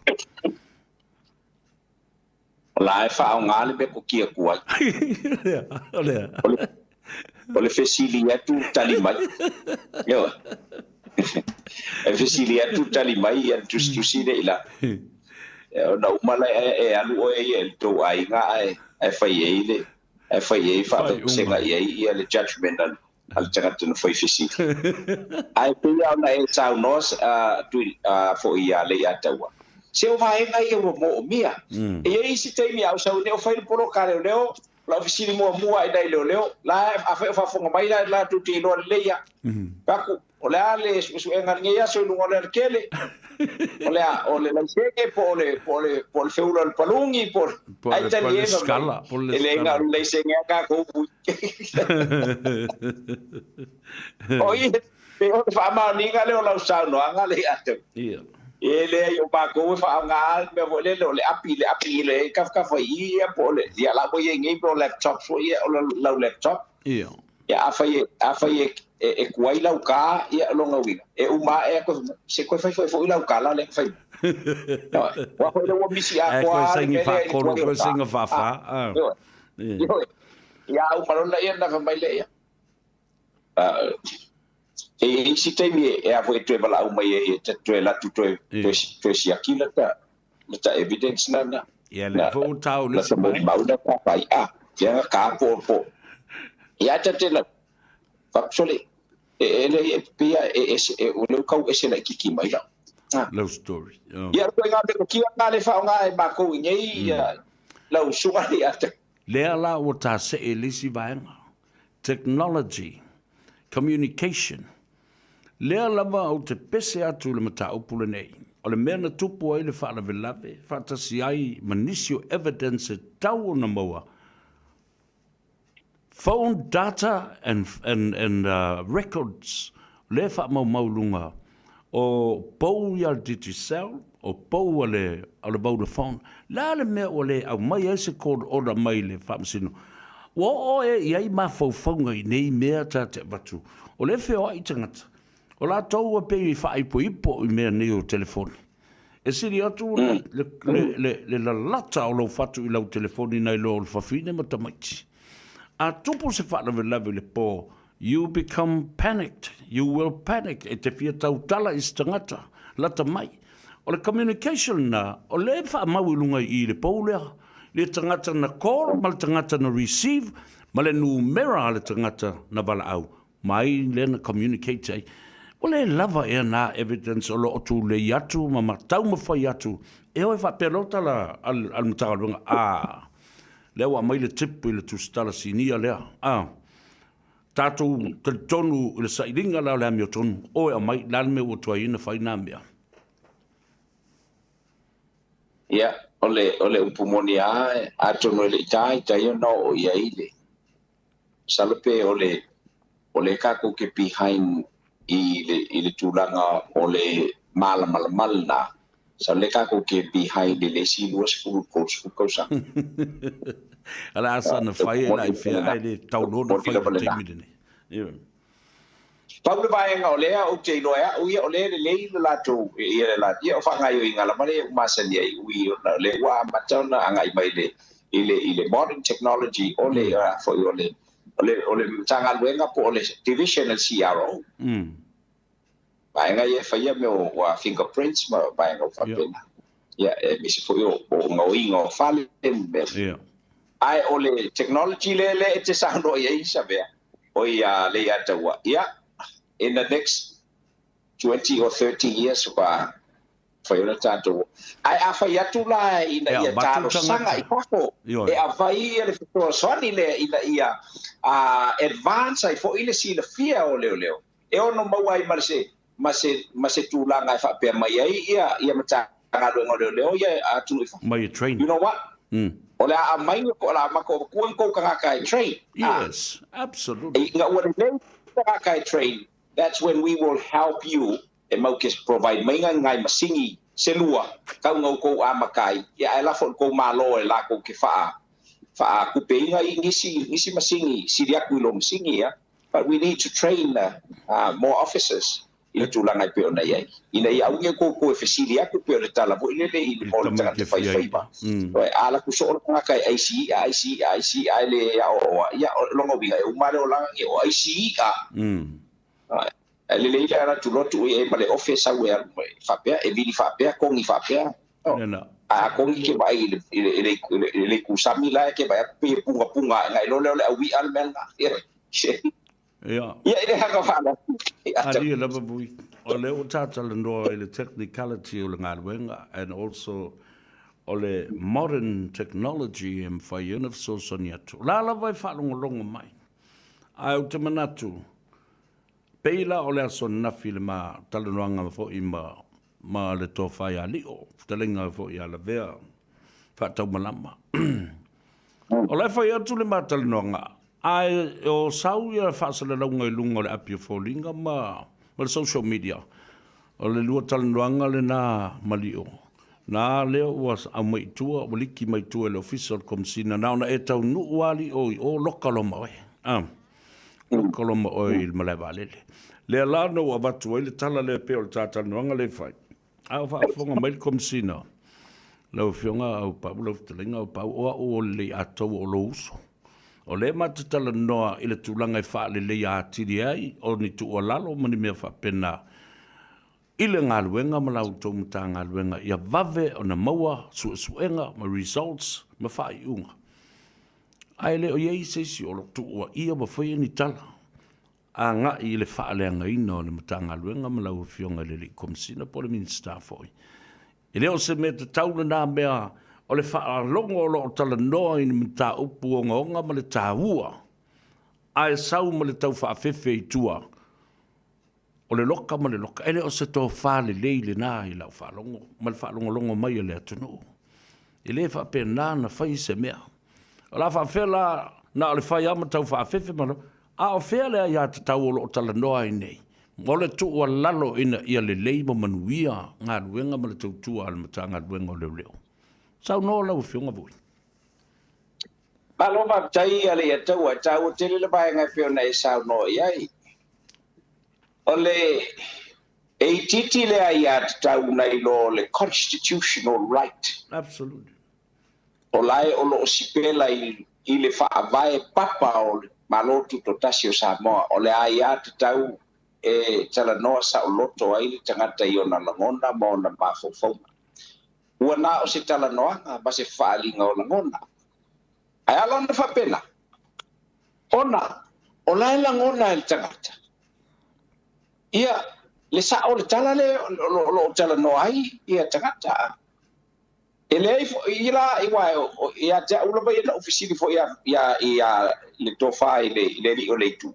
O la e faaaoga le mea koki atu ai. O lea. O le fesili atu tali mai. Ioe. E fesili atu tali mai ia le tusitusi lea i lalo. Ona uma lea e alu oe ia i le tou aiga ae ae fai ai le ae fai ai faavasega i ai ia le judgement a le tagata na fai fesili. Ae pei lava ona e saunoa foi ia Leiataua. Se o vaega ia ua moomia. E iai isi taimi a ou sau nei o fai le poloka a leoleo, o lau fesili muamua i nai leoleo, la afai o faafofoga mai la latou te iloa lelei a. Fai atu, o le a le suesuega i lenei aso i luga o le alatele? O le a, o le laisene po o le, po o le, po o le feula o le paluni po o le, ai tali e fai mai, e leai na o le laisene a tatou. O i, pei o le faamaoniga lea o lau saunoaga lea ia te au. Ia. E leai o matou e faaaoga le mea foi lele o le api, le api i le tafatafa i i ia po o le, ia la ua i ai nei mea o laptops foi ia, o lau laptop. Ia. Ia afai e, afai e, e, e tuai lau kā, ia o lona uiga, e uma ae a toe, se toe fai foi foi lau tala lea na fai mai. Aua foi lea ua misi atoa lava le mea lea i le tuai o le kā. Faafa. Ioe. Ioe. Ia a uma loa lea ona fai mai lea, ia. E i ai isi taimi e a foi e toe valaau mai ai e te toe alu atu toe, toe, toe siaki lata, lata evidence na, na, Ia, lea foi ua tau le isi mai. Lata molimau na ta fai, a, ia na ka po, po. Ia ta te lau, faapusole, e, e le, e, pia, e, e, e, o leu kau ese laitiiti mai lau. Lau story. Oh. Ia, koe ngā metotia ngā le whaonga e mākou i nei, lau suga ni ata. Lea la ua tasee i le isi vaega. Technology, Communication. Lea lava ou te pese atu i le mataupu lenei, o le mea na tupu ai le faalavelave faatasi ai ma nisi o evidence e tau ona maua, phone data and, and, and records, lea e faamaumau i luga o pou ia a le Digicel, o pou a le, a le Vodafone. Le a le mea ua le aumai ai se court order mai le Faamasino? Ua oo ea i ai mafaufauga i nei mea ta te avatu? O lea e feoai tagata, o latou ua pei e faaipoipo i mea nei o telefoni. E sili atu le, le, le, le, le lalata o lou fatu i lau telefoni nai lo o le fafine ma tamaiti. A tupu se faalavelave i le po, You become panicked, you will panic, e te fia tautala i se tagata, lata mai. O le communication lena, o lea e faamau i luga i i le pou lea, le tagata na call ma le tagata na receive ma le numera a le tagata na valaau ma ai lea na communicate ai. Ua le lava ea na evidence o lo o tulei atu ma ma taumafai atu e o e faapea loa tala a le Matagaluega, ah, lea ua aumai le tip i le tusitala sinia lea, ah. Tatou talitonu i le sailiga la o le amiotonu, o e aumai, le a le mea ua tuai ai ona fai na mea? Ia, o le, o le upu moni lava, atonu e le i ta i tai ona oo i ai le, masalo pe o le, o lea tatou te behind i le, i le tulaga o le malamalama lena, Sa le tatou ke behind i le isi 20 30 tausaga. A le asa na fai e la i fea ai le tau loa na fai i le taimi lenei. Ia. Pau le vaega o lea ou te iloa e au ia o lea e lelei le latou ia le la ia o faagaoioiga lava lea ua masani ai ui ona o lea ua amata ona agai mai le i le i le modern technology o le a foi o le o le o le Matagaluega po o le division a le CRO. Vaega ia e faia mea o ua fingerprints ma vaega ua faapena. Ia, aemaise foi o gaoiga o fale ma mea. Ia. Ae o le technology lea lea e te saunoa i ai Savea, oi a Leiataua, ia, in the next 20 or 30 years ua fai ona tatou. Ae a fai atu la ina ia talosaga i fafo e avai le fesoasoani lea ina ia advance ai foi le silafia o leoleo, e ono maua ai ma se, ma se, ma se tulaga e faapea mai ai ia, ia Matagaluega o Leoleo ia a atunuu i fafo. Mai e train. You know what? O le a aumai, o le a matou avatua ni tou tagata e train. Yes, absolutely. Ina ua lelei tagata e train, that's when we will help you e mau ke provide mai ngai ngai masini se lua, kau na outou amata ai, ia ae lafo i le tou Malo e latou ke faa, faakupeina i nisi, nisi masini sili atu i lo masini ia. But we need to train more officers i le tulaga e pei ona i ai. Ina ia aua ne i tou toe fesili atu pei o le tala foi lele i le mo le tagata faifaiva. A alu atu soo le tagata e aisi i'a, aisi i'a, aisi i'a ae le aoaoa, ia o lona uiga e uma lava le olaga nei o aisi i'a. Ae lelei le alu atu loa tuu i ai ma le ofe sau e alu mai faapea, e vili faapea, kogi faapea. Ae a kogi ke vaai i le itu sami la e ke vaai atu pei e pungapunga ae nai loa lea o le au i'a le mea lena. Ia. Ia i le aga faaloalo. Alia lava vui. O lea ua ta talanoa i le technicality o le galuega and also o le modern technology e mafai ai ona fesoasoani atu. O la lava e faalogologo mai. Ae ou te manatu, pei la o le aso ananafi i le ma talanoaga foi ma ma le tofa ia Lio, fetalaiga foi ia Lavea Faataumalama. O la e fai atu le ma talanoaga, ae o sau ia faasalalauga i luga o le api o foliga ma ma le social media. O le lua talanoaga lena ma Lio, na lea ua aumai i tua, ua liki mai tua e le Ofisa o le Komesina, na ona e taunuu lava Lio i o, loka loa ma oe. Loka loa ma oe i le malae vaalele. Lea la na ua avatu ai le tala lea pei o le ta talanoaga lea e fai, a o faafofoga mai le Komesina, lau Afioga Aupaau, lau Fetalaiga Aupaau, o au o le Leiataua o lou uso. O lea ma te talanoa i le tulaga e faaleleia atili ai o ni tuualalo ma ni mea faapena i le galuega ma la outou Matagaluega ia vave ona maua suesuega ma results ma faaiuga. Ae le o i ai se isi o lo o tuuaia ma faia ni tala agai i le faaleagaina o le Matagaluega ma lau Afioga i le Alii Komesina po o le Minisita foi. E le o se mea tatau lena mea o le faalogo o lo o talanoa i ni mataupu ogaoga ma le taua, ae sau ma le tau faafefe i tua o le loka ma le loka. E le o se tofa lelei lena i lau faalogo ma le faalogologo mai a le atunuu. E le faapena ona fai se mea. O le a faapefea la na o le fai lava ma tau faafefe ma a o fea le aiatatau o lo o talanoa ai nei? O le tuualalo ina ia lelei ma manuia galuega ma le tautua a le Matagaluega o Leoleo. Saunoa lau Afioga Vui. Malo faafetai Alaiataua, e taua tele le vaega e pei ona e saunoa i ai. O le e itiiti le aiatatau nai lo le constitutional right. Absolutely. O lae o lo o sipela i, i le faavae papa o le Malo Tutoatasi o Samoa, o le aiatatau e talanoa saoloto ai le tagata i ona lagona ma ona mafaufauga. Ua na o se talanoaga ma se faaaliga o lagona. Ae a la ona faapena? Ona o la e lagona e le tagata ia le sa'o o le tala lea o lo o talanoa ai ia tagata. E leai foi ia la aua ia te au lava ia na ou fesili foi ia ia le tofa i le i le alii o le itu.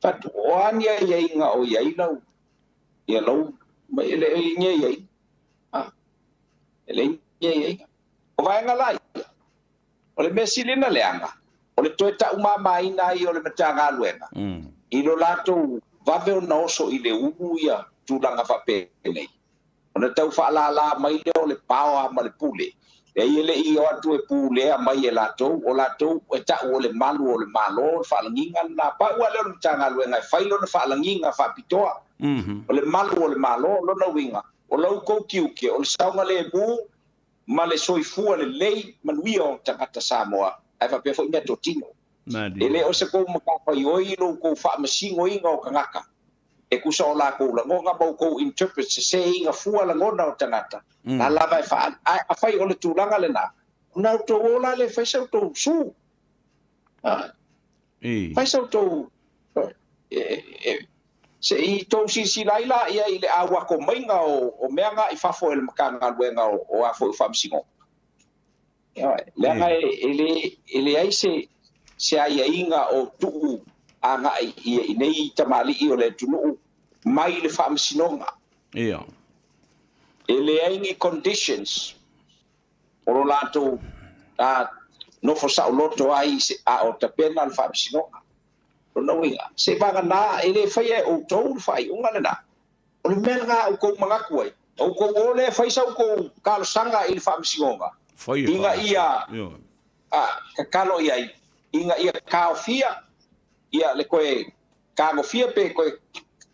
Fatu o a ni aiaiga o i ai lau ia lau e leai ni aiaiga. E leai ni aiaiga. O vaega la ia, o le mea sili ona leaga, o le toe taumamaina ai o le Matagaluega i lo latou vave ona oso i le ulu ia tulaga faapenei, ona tau faalala mai lea o le paoa ma le pule, leai e le i o atu e pulea mai e latou, o latou e tau o le malu o le Malo, o le faalagiga lena. Pau lava lea o le Matagaluega e fai lona faalagiga faapitoa, o le malu o le Malo, o lona uiga, o la outou tiute, o le saogalemu ma le soifua lelei manuia o tagata Samoa, ae faapea foi meatotino. E le o se kou matafaioi lo outou faamasinoina o tagata e tusa o latou lagona ma outou interpret seseina fua lagona o tagata, na lava e faaali. Ae afai o le tulaga lena, ona outou o la lea e fai sa outou su. Fai sa outou se i tou silasila ai laia i le auako maiga o mea na i fafo e le Matagaluega o a foi o Faamasinoga. Leaga e leai se aiaiga o tuu agai i nei tamalii o le atunuu mai le Faamasinoga. E leai ni conditions o lo latou nofo saoloto ai a o tapena le Faamasinoga. Lona uiga, seiavagana e le faia e outou le faaiuga lena. O le mea lena a outou manatu ai, outou o lea e fai sa outou talosaga i le Faamasinoga ina ia tatalo i ai, ina ia taofia ia le toe tagofia pe toe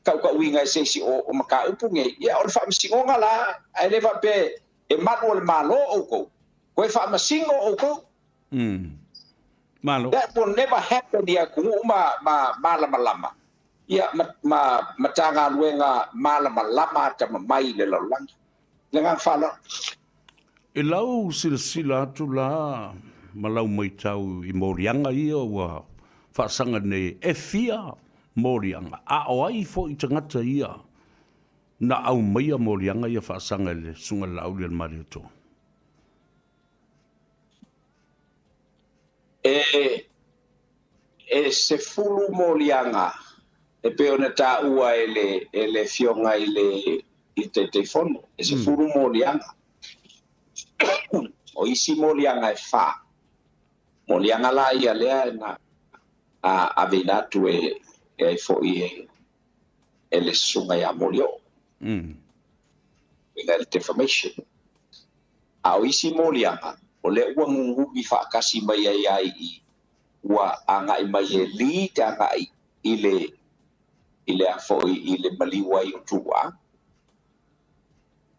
tautauina e se isi o mataupu nei. Ia o le Faamasinoga la, ae le faapea e malu o le Malo outou, toe faamasino outou. Malo. That will never happen i atunuu ma malamalama, ia ma Matagaluega malamalama atamamai i le lalolagi. Le agaga faaaloalo. I lau silasila atu la ma lau maitau i moliaga ia ua faasaga nei, e fia moliaga, a o ai foi tagata ia? na aumaia moliaga ia faasaga i le susuga i le Laauli a le Malietoa? E e 10 moliaga e pei ona taua e le Afioga i le Taitaifono, e 10 moliaga. O isi moliaga e 4, moliaga la ia lea na aveina atu e ai foi e le susuga ia Molioo. I le defamation. A o isi moliaga, o lea ua gugumi faatasi mai ai ai i ua agai mai e li te agai i le afoi i le maliu ai o tua.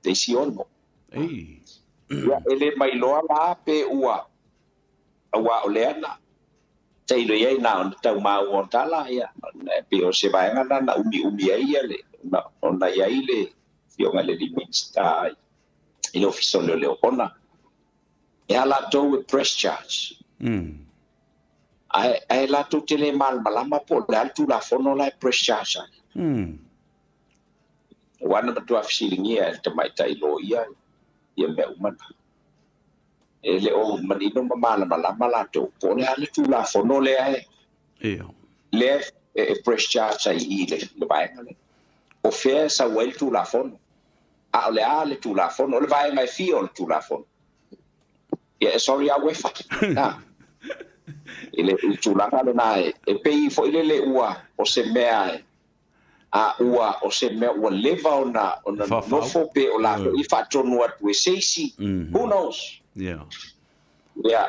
Te isi ono. Ia e le mai loa la pe ua aua o lea na tailo i ai na ona tau mau o tala ia pe o se vaega na na umi umi ai ia le ona i ai le fioga le Minista i le ofisa o leoleo ona e a latou e press charge. Ae latou te le malamalama po o le a le Tulafono la e press charge ai. Ua na matua fesiligia e le tamaitai loia ia mea uma na. E le o manino ma malamalama latou po o le a le Tulafono lea e lea e press charge ai i le vaega lea. O fea e sau ai le Tulafono. A o le a le Tulafono, o le vaega e fia o le Tulafono. Ia, sorry a uefa. I le tulaga lena e pei foi lele ua o se mea a ua o se mea ua leva ona nofo pe o latou i faatonu atu e seisi. Who knows? Ia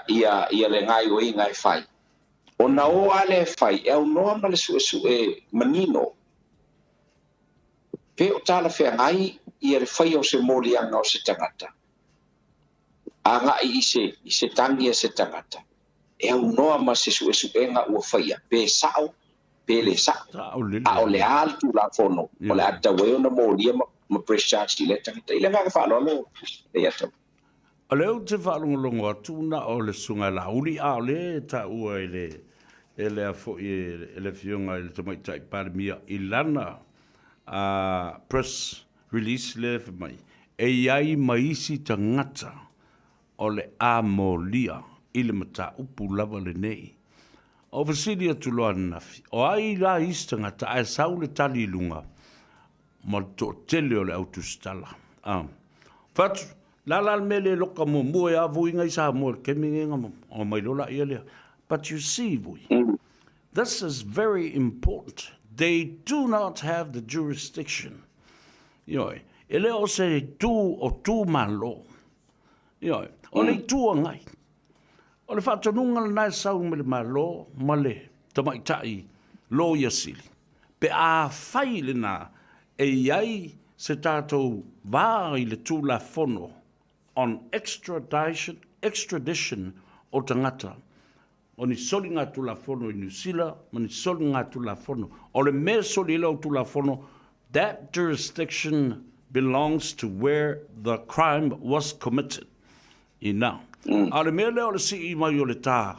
ia le gaioiga e fai. Ona o ale e fai e aunoa ma le suesue manino. Pe o tala feagai ia le fai o se moliaga o se tagata. Agai i se tangi e se tagata. E aunoa ma se suesuega ua faia. Pe sao, pe le sao. A o le a le Tulafono. O le a tatau ai ona molia ma press charge i le tagata. I le agaga faaaloalo e ia tau. O lea ou te faalogologo atu na o le susuga i Laauli, a o lea e taua i le e lea foi e le Afioga i le Tamaitai Palemia i lana press release lea fai mai, e i ai ma isi tagata o le a molia i le mataupu lava lenei. O fesili atu loa ananafi, o ai la isi tagata ae sau le tali i luga ma le toatele o le au tusitala. Fatu, la la le mea le loka muamua e a vui ngai Samoa le kemi ngenga o mai lola ia lea. But you see, vui, this is very important. They do not have the jurisdiction. Ioe, e le o se tu o tu malo. Ioe, o le itu agai. O le faatonuga lena e sau mai le Malo ma le tamaitai loia sili. Pe a fai lena e i ai se tatou va i le Tulafono on extradition, extradition o tagata, o ni soliga Tulafono i Niu Sila ma ni soliga Tulafono. O le mea e soli ai lau Tulafono, that jurisdiction belongs to where the crime was committed. Ina. A o le mea lea o le sii mai o le tā,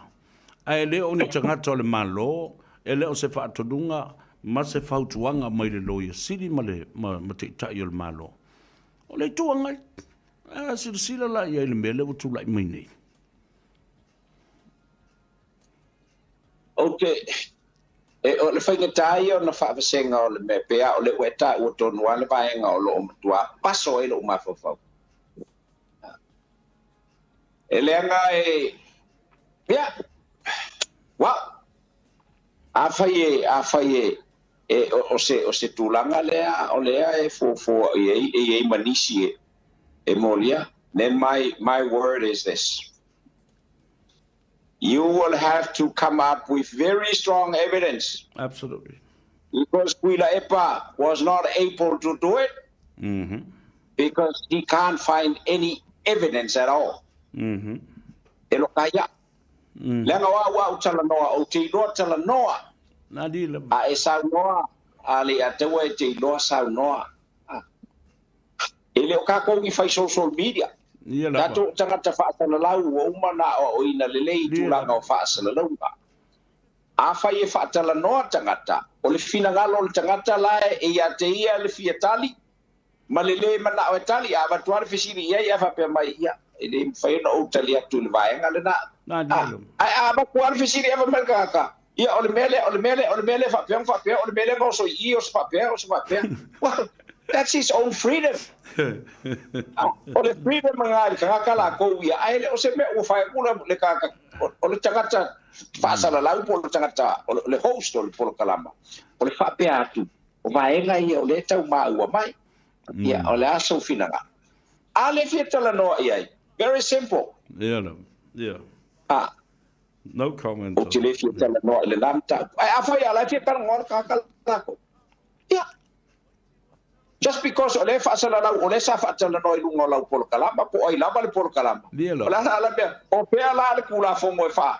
ae le o ni tagata o le Malo, e le o se faatonuga ma se fautuaga mai le Loia Sili ma le ma Taitai o le Malo. O le Itu Agai, a silasila la i ai i le mea lea ua tulai mai nei. Ou te, e, o le faigata ia ona faavasega o le mea pe a o le ua e taua tonu lava le vaega o lo o matua paso ai lou mafaufau. E leaga e, ia, well, afai e, afai e, e o se tulaga lea, o lea e fuafua i ai, e i ai ma nisi e, e molia, then my word is this. You will have to come up with very strong evidence. Absolutely. Because Tuilaepa was not able to do it because he can't find any evidence at all. E loka ia. Leaga o au au talanoa, o te iloa talanoa. Nā di lava. A e saunoa, a le ataua e te iloa saunoa. E le o kākou i fai social media. Ia lava. Tātou tagata faasalalau ua uma na o ina lelei tulaga o faasalalauga. A fai e faatalanoa tagata, o le finagalo o le tagata la e ia te ia le fia tali, Ma le lē mana'o e tali, a avatu lava le fesili i ai ae faapea mai, Ia, e le mafai ona ou tali atu i le vaega lenā. A, ae a avatu lava le fesili ae fai mai le tagata, Ia, o le mea lea, o le mea lea, o le mea lea faapea ma faapea, o le mea lea na oso i i, o se faapea, o se faapea. Well, that's his own freedom. O le freedom lena i le tagata latou ia, ae le o se mea ua fai atu le tagata, o le tagata faasalalau po o le tagata, o le host o le polokalama, o le faapea atu, O vaega ia o lea e tau maua mai. Ia, o le a sou finagalo? A le fia talanoa i ai? Very simple. Ia lava. Ia. A. No comment. Ou te le fia talanoa i lena mataupu. Ae afai lava o la e fia talanoa le tagata lako. Ia. Just because o lea e faasalalau, o lea sa faatalanoa i luga o lau polokalama, po o ai lava le polokalama. Ia lava. O le a la le mea, o fea la le Tulafono e faa,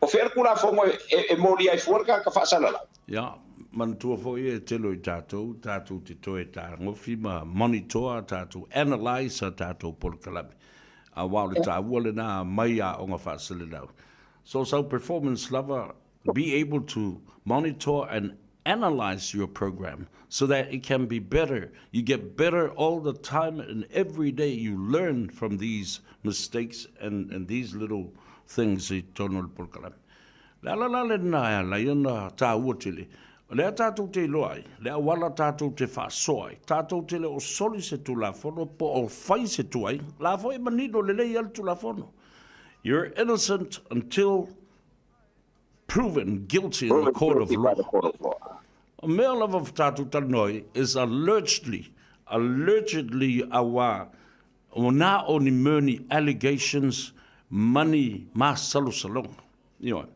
O fea le Tulafono e molia ai fua le tagata faasalalau? Ia, manatua foi e tele o i tatou, tatou te toe tagofi ma monitor a tatou, analyse a tatou polokalame. Aua o le taua lena mai aoga faasalalau. So sau performance lava, be able to monitor and analyse your program so that it can be better. You get better all the time and every day you learn from these mistakes and, and these little things i totonu o le polokalame. Le ala la lena e ala ai ona tāua tele, o lea tātou te iloa ai, le auala tātou te faasoa ai, tātou te le o soli se Tulafono po o fai se tuai, la foi e manino lelei ai le Tulafono. You're innocent until proven guilty in the court of law. O mea lava tātou talanoa ai is allegedly, allegedly aua o nā o ni mea ni allegations ma ni masalosaloga. Ioe.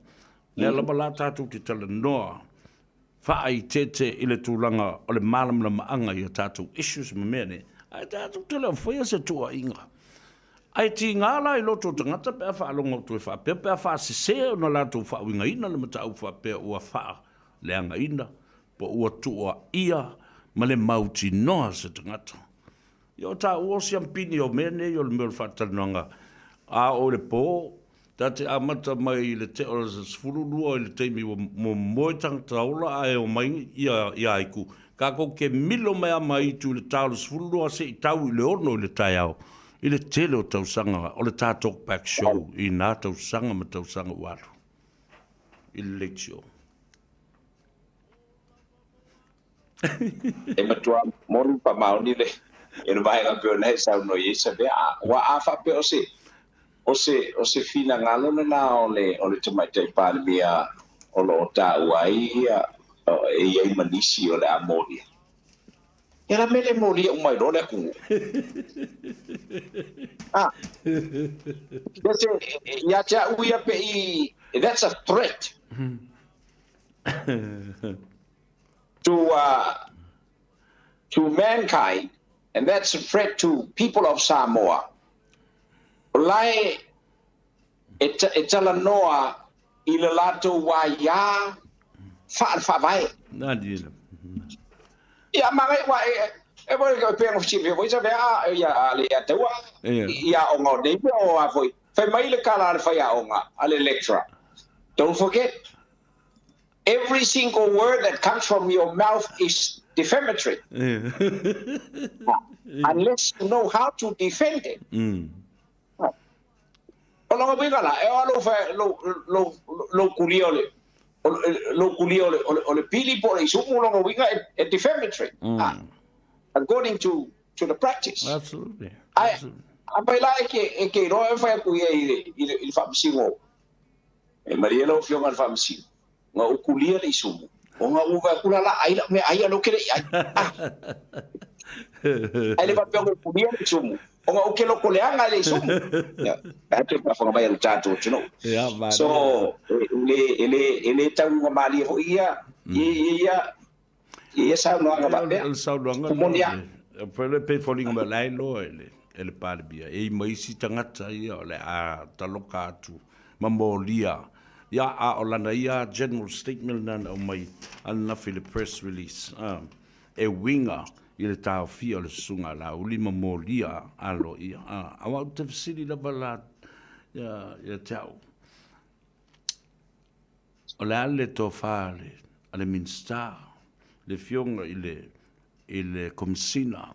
Lea lava la tātou te talanoa faaiteete i le tulaga o le mālamalamaaga i a tātou issues ma mea nei, ae tātou te le o faia se tuuaiga. Ae tīgā la i loto o tagata pe a faalogo atu e faapea, pe a faasese ona latou faauigaina le mataupu faapea ua faaleagaina po ua tuuaia ma le mautinoa se tagata. Ia o taua o siampini o mea nei o le mea o le faatalanoaga a o le po, ta te amata mai i le te o le 12 i le taimi ua momoe tagata ola ae omai ia ia aiku. Kakou ke milo mai a mai itu i le ta o le 12 se i tau i le 6 i le taeao i le tele o tausaga o le tā Talkback Show i nā tausaga ma tausaga ua alu i le Late Show. E matua moni faamaoni le e le vaega pei ona e saunoa i ai Savea. Aua a faapea o se o se o se finagalo lena o le o le Tamaitai Palemia o lo o taua ai ia e i ai ma nisi o le a molia. Ia la mele molia uma ai loa le atunuu. Ah. Ia se ia te au ia pe i that's a threat. To uh, to mankind and that's a threat to people of Samoa. O lae e, e talanoa i le latou wā iā faale-faavae. Ia magai wa e e voi e pe ngo si voi sa a ia a le ia taua ia o ngo nei o a voi. Fai mai le kala le fai aoga a le lecturer. Don't forget every single word that comes from your mouth is defamatory. Unless you know how to defend it. O lona uiga la, e o lou fa lou lou lou kulia o le lou kulia o le o le pili po o le isumu lona uiga e, e defamatory. Ah, according to to the practice. Absolutely. Ai a pai la e ke e ke iloa e fai atu ia i le i le i le faamasino. E malie lau afioga i le faamasino, na ou kulia le isumu, ona ou vaai atu la la ai lau mea ai a lou ke le i ai. Ah. Ai le faapea ona ou kulia le isumu, ona ou ke loko leaga i le isumu. Ia, e atu e faafofoga mai a le tatou atunuu. Ia, malie. So, e le, e le, e le tauga malie foi ia, ia, ia, ia saunoaga faapea. O le saunoaga Moni lava. Pele pe foliga mai la e loa e le e le Palemia e i mai isi tagata ia o le a taloka atu ma molia ia a o lana ia general statement lena na aumai ananafi i le press release a e uiga i le taofia o le susuga a Laauli ma molia alo ia a aua ou te fesili lava la ia ia te au O le a le tofa a le Minisita, le Afioga i le i le Komesina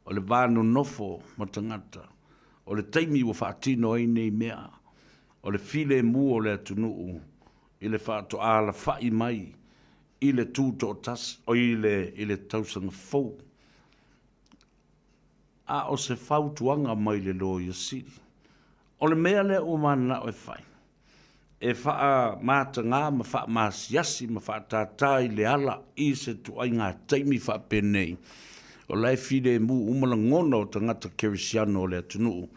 O le va nonofo ma tagata, o le taimi ua faatino ai nei mea, o le filemu o le atunuu i le faatoa alafai mai i le tutoatasi, o i le, i le tausaga fou. A o se fautuaga mai le Loia Sili, o le mea lea ua mananao e fai, e faamatagā ma faamasiasi ma faatātā i le ala i se tuaiga taimi faapenei, o la e filemu uma lagona o tagata kerisiano o le atunuu,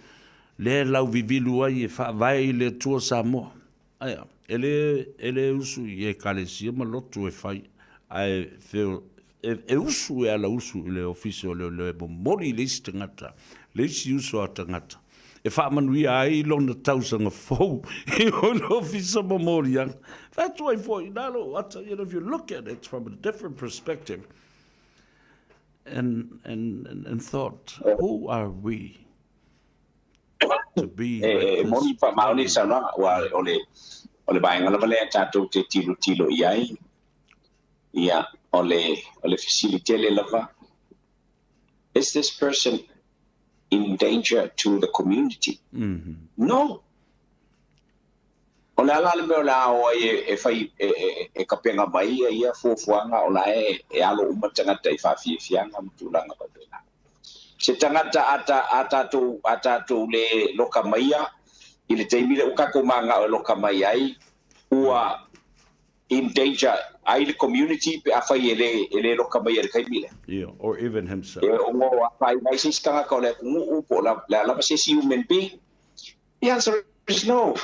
lea e lauvivilu ai e faavae i le Atua Samoa. Ae a? E le, e le usu i Ekalesia ma lotu e fai, ae feo, e, e usu e ala usu i le ofisa o leoleo e momoli i le isi tagata, le isi uso a tagata, e faamanuia ai lona tausaga fou i le ofisa momoliaga. Fai atu ai foi, na lou ata, you know, if you look at it from a different perspective, and, and, and, and thought, who are we to be E, like e this? moni faamaoni le saunoaga, ua o le o le vaega lava lea tatou te tilotilo i ai. Ia, o le o le fesili tele lava, is this person in danger to the community? No. O le a la le mea o le a o ai e, e fai e, e, e kapega mai ia ia fuafuaga o la e e alo uma tagata i faafiafiaga ma tulaga faapena. Se tagata a ta a tatou a tatou le loka maia i le taimi lea ua tatou manao e loka mai ai, ua in danger ai le community pe afai e le e le loka mai i le taimi lea. Yeah, or even himself. E ono afaina ai se isi tagata o le atunuu po o le a lava se isi human being. The answer is no.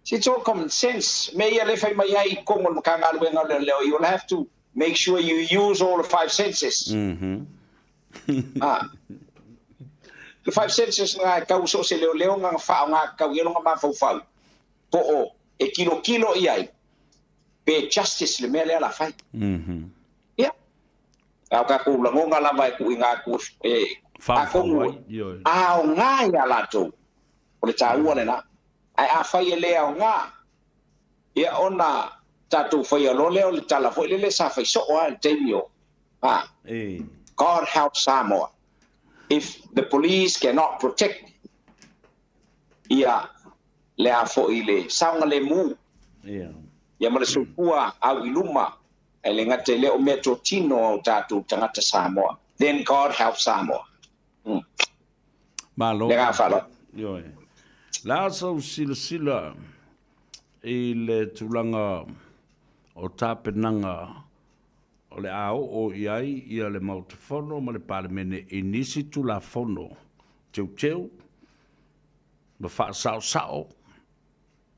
It's all common sense. Mea ia le fai mai ai i totonu o le Matagaluega o Leoleo, you'll have to make sure you use all the five senses. Ah. The five senses na e tau so se leoleo na whaonga kau i longa mafaufau. Po o e tilotilo i ai pe justice le mea lea la fai. Ia. A o tatou lagona lava e tuuina atu e Faufau atonu ai, ioe. aoga ia latou. O le taua lena. Ae afai e le aoga, ia ona tatou faia loa lea o le tala foi lele sa fai soo lava i le taimi o, a, E. God help Samoa if the police cannot protect ia le a foi le saogalemu Ia. ia ma le soifua au i luma, ae le gata i lea o meatotino a o tatou tagata Samoa. Then God help Samoa. Malo. Le agaga faaaloalo. Ioe. La sau silasila i le tulaga o tapenaga o le a oo i ai ia le Maota Fono ma le Palemene i nisi Tulafono teuteu ma faasaosao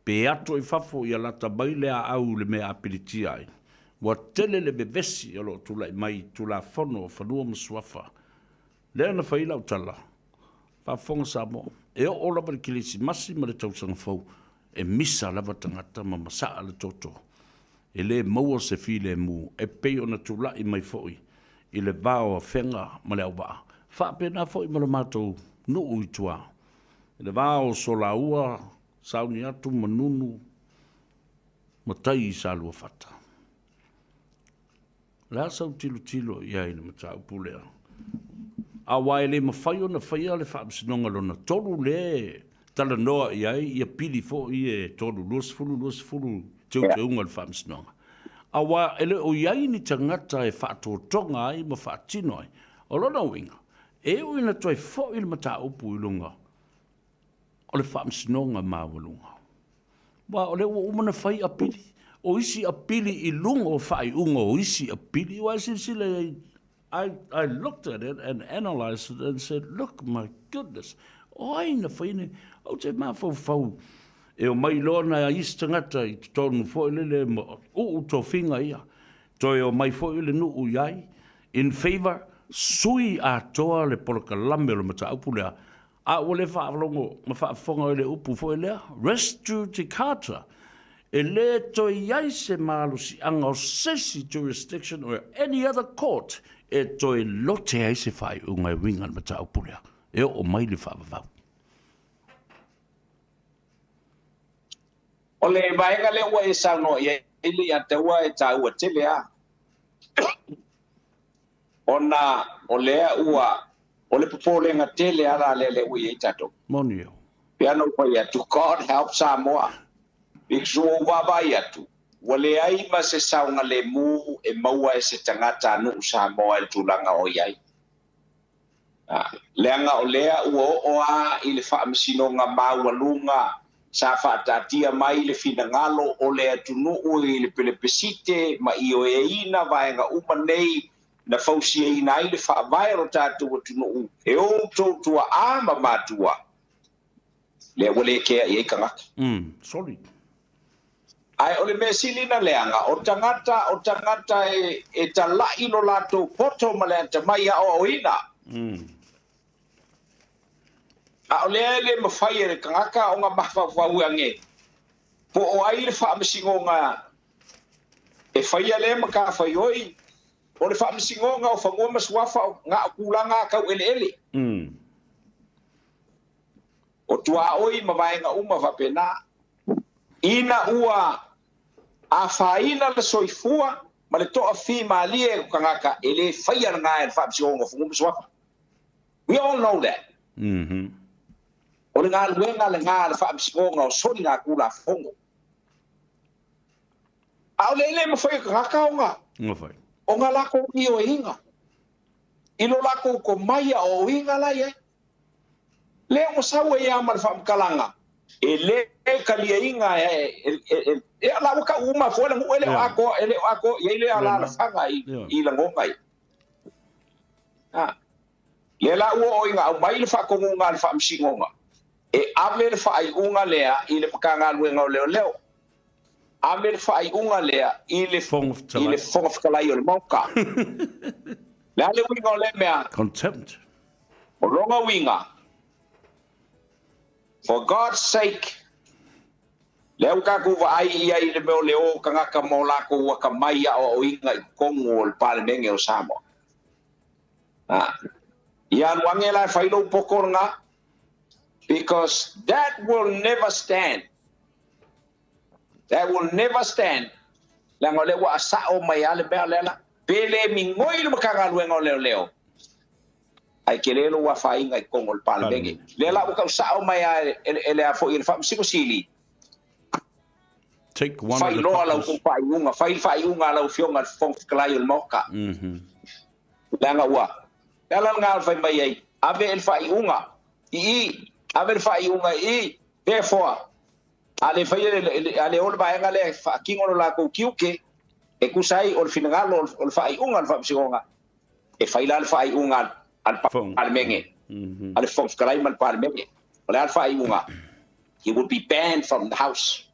pe ato i fafo ia lata mai le aau i le mea apilitia ai. Ua tele le vevesi o lo o tulai mai i Tulafono o Fanua ma Suafa. Lea na fai lau tala, faafofoga Samoa, e oo lava i le Kerisimasi ma le tausaga fou, e misa lava tagata ma masaa le toto. E le maua se filemu e pei ona tulai mai foi i le va o Afega ma le auvaa. Faapena foi ma le matou nuu i tua, i le va o Solaua, Sauniatu, Manunu ma tai i Saluafata. O le a sau tilotilo i ai i le mataupu lea? Aua e le mafai ona faia le faamasinoga lona tolu lea e talanoa i ai ia pili foi e 3, 20, 20 teuteuga o le faamasinoga. Aua e le o i ai ni tagata e faatotoga ai ma faatino ai. O lona uiga, e ui ina toe foi le mataupu i luga o le faamasinoga maualuga. Aua o lea ua uma ona fai apili, o isi apili i luga o faaiuga o isi apili, aua e silasila i ai, I looked at it and analysed it and said, look, my goodness, o ai na fai nei? Ou te mafaufau e omai loa nai isi tagata i totonu foi lele ma uu tofiga ia, toe omai foi le nuu i ai, in favour, sui atoa le polokalame o le mataupu lea, A ua le faalogo ma faafofoga i le upu foi lea, res judicata, e le toe i ai se malosiaga o se isi jurisdiction or any other court e toe lote ai se faaiuga e uiga i le mataupu lea, e oo mai le faavavau. O le vaega lea ua e saunoa i ai le Ataua e taua tele lava. Ona o lea ua o le popolega tele ala lea le ua i ai tatou. Moni o. Pe ana ou fai atu, God help Samoa. Because ua ou vaavaai atu, ua leai ma se saogalemu e maua e se tagata a nuu Samoa i le tulaga o i ai. Leaga o lea ua oo lava i le faamasinoga maualuga sa faataatia mai le finagalo o le atunuu i le pelepesite ma ioeina vaega uma nei na fausiaina ai le faavae o lo tatou atunuu e outou tuaa ma matua, lea ua le kea i ai tagata. Sorry. Ae o le mea sili na leaga, o tagata, o tagata e tala'i lo latou poto ma le atamai aoaoina. A o lea e le mafai e le tagata ona mafaufau ane po o ai le faamasinoga e faia lea matafaioi, o le faamasinoga o fanua ma suafa na o tulaga tau eleele. O tuaoi ma vaega uma faapena. Ina ua afaina le soifua ma le toafimalie o tagata e le faia lena e le faamasinoga o fanua ma suafa. We all know that. O le galuega lena a le faamasinoga o soligatulafono. A o le le mafai e tagata ona Mafai. ona latou ioeina i lo latou tomai aoaoina la i ai. Lea ua sau ai lava ma le faamatalaga e le taliaina e la ua tau uma foi le nuu e le o atoa e le o atoa i ai le alaalafaga i lagona ia. Lea la ua oo ina aumai le faatonuga a le faamasinoga e ave le faaiuga lea i le Matagaluega o Leoleo. Ave le faaiuga lea i le Fofoga Fetalai o le Maota. Le a le uiga o lea mea? Contempt. O lona uiga, for God's sake, lea ua tatou vaai i ai i le mea o le o tagata ma o latou atamai aoaoina i totonu o le Palemene o Samoa. Ia alu ane la e fai lou poto lena, because that will never stand. That will never stand. Leaga o lea ua asao mai lava le mea lea la. Pe le migoi le Matagaluega o Leoleo, ae tele lou afaina i totonu o le Palemene. Lea la ua tau sao mai lava e le a foi e le Faamasino Sili. Take one of the Fai loa lau coppers. faaiuga, fai le faaiuga a lau Afioga i le Fofoga Fetalai o le Maota. Leaga ua, le ala lena o le fai mai ai, ave e le faaiuga i i, ave le faaiuga i i, therefore, a le faia a le o le vaega lea e faatino lo latou tiute, e tusa ai o le finagalo o le faaiuga a le Faamasinoga, e fai la le faaiuga a le Palemene, a le Fofoga Fetalai ma le Palemene. O le a le faaiuga? He will be banned from the house.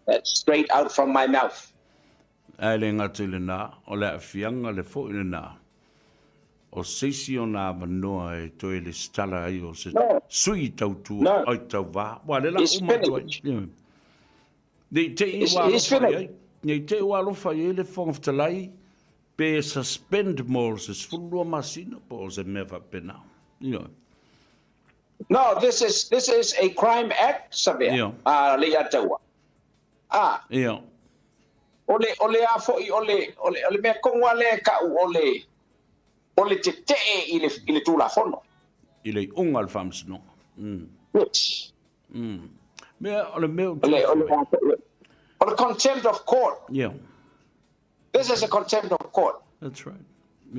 That's straight out from my mouth. Ae le gata i lena, o le aafiaga le foi lena o se isi ona avanoa e toe lesitala ai o se sui tautua ai tauvā. Ua le la uma atu ai. Nei te i ua alofa i ai. Nei te i ua alofa i ai le Fofoga Fetalai pe suspend mo se 12 masina po o se mea faapena. Ioe. No, this is a crime act, Savea. Le ia taua. O le a foi o le mea tonu lava lea e tau o le tetee i le Tulafono. I le iuga o le faamasinoga. Yes. Mea o le mea O le contempt of court. This is a contempt of court. That's right.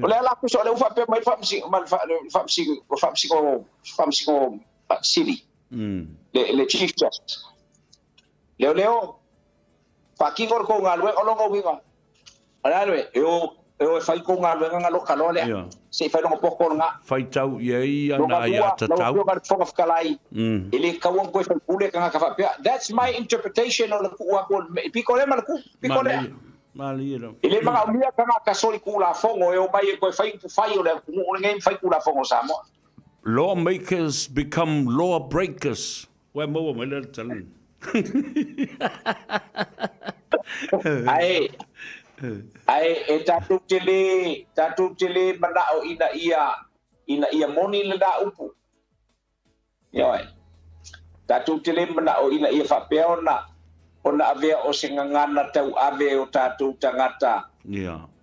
O le ala kusa o le ufa pe mai faamasino ma le faamasino faamasino faamasino sili. Le Chief Justice. Leo leo faatino le kou galuega o lona uiga. O le a le e o e fai kou galuega nga loka loa lea. Se i fai longa poko lena. Faitau i ai ana ia tatau. Lau Afioga i le Fofoga Fetalai, e le tatau ona toe faipule tagata faapea. That's my interpretation o le tuu atu o piko lea ma le tuu. Piko lea. Malie lau. E le manaomia tagata solitulafono e omai e toe fai upufai o le atunuu lenei ma fai tulafono o Samoa. Lawmakers become law breakers. Ua maua mai le tala. Ae e tatou te le manao ina ia moni lena upu. Ioe. Tatou te le manao ina ia faapea ona avea o se gagana tauave o tatou tagata.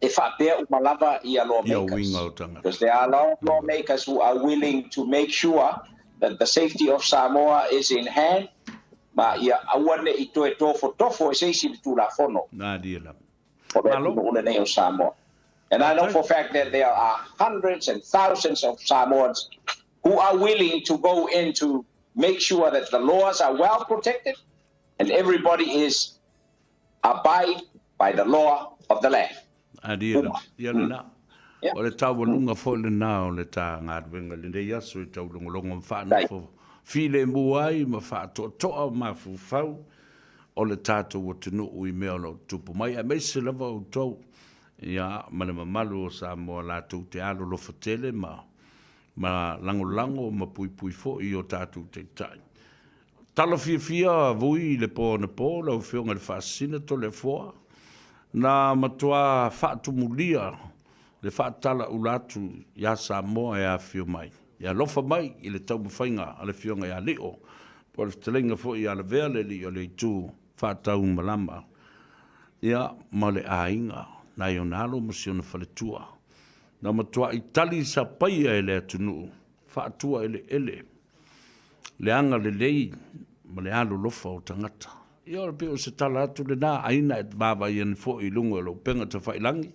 E faapea uma lava ia lawmakers. Because there are a lot of lawmakers who are willing to make sure that the safety of Samoa is in hand, ma ia aua ne i toe tofotofo e se isi le Tulafono o le atunuu lenei o Samoa. And I know for a fact that there are hundreds and thousands of Samoans who are willing to go in to make sure that the laws are well protected and everybody is abide by the law of the land. Alia la, ia lena. O le taualuga foi lena o le ta galuega i lenei aso i taulogologo ma faanofo filemu ai ma faatoatoa mafaufau o le tatou atunuu i mea o lo o tutupu mai, aemaise lava outou ia ma le mamalu o Samoa latou te alolofa tele ma ma lagolago ma puipui foi i o tatou taitai. Tala fiafia vui i le po anapo lau Afioga i le Faasisina Toleafoa, na matua faatumulia le faatalaula atu iā Samoa e afifio mai, e alofa mai i le taumafaiga a le Afioga ia Lio, po o le fetalaiga foi ia Lavea le alii o le itu faataumalama, ia, ma le aiga, nai ona alo ma si ona faletua. Na matuai tali sapaia e le atunuu, faatuaeleele le agalelei ma le alolofa o tagata. Ia o le pei o se tala atu lena, aina e vaavaai ane foi i luga o le upega tafailangi,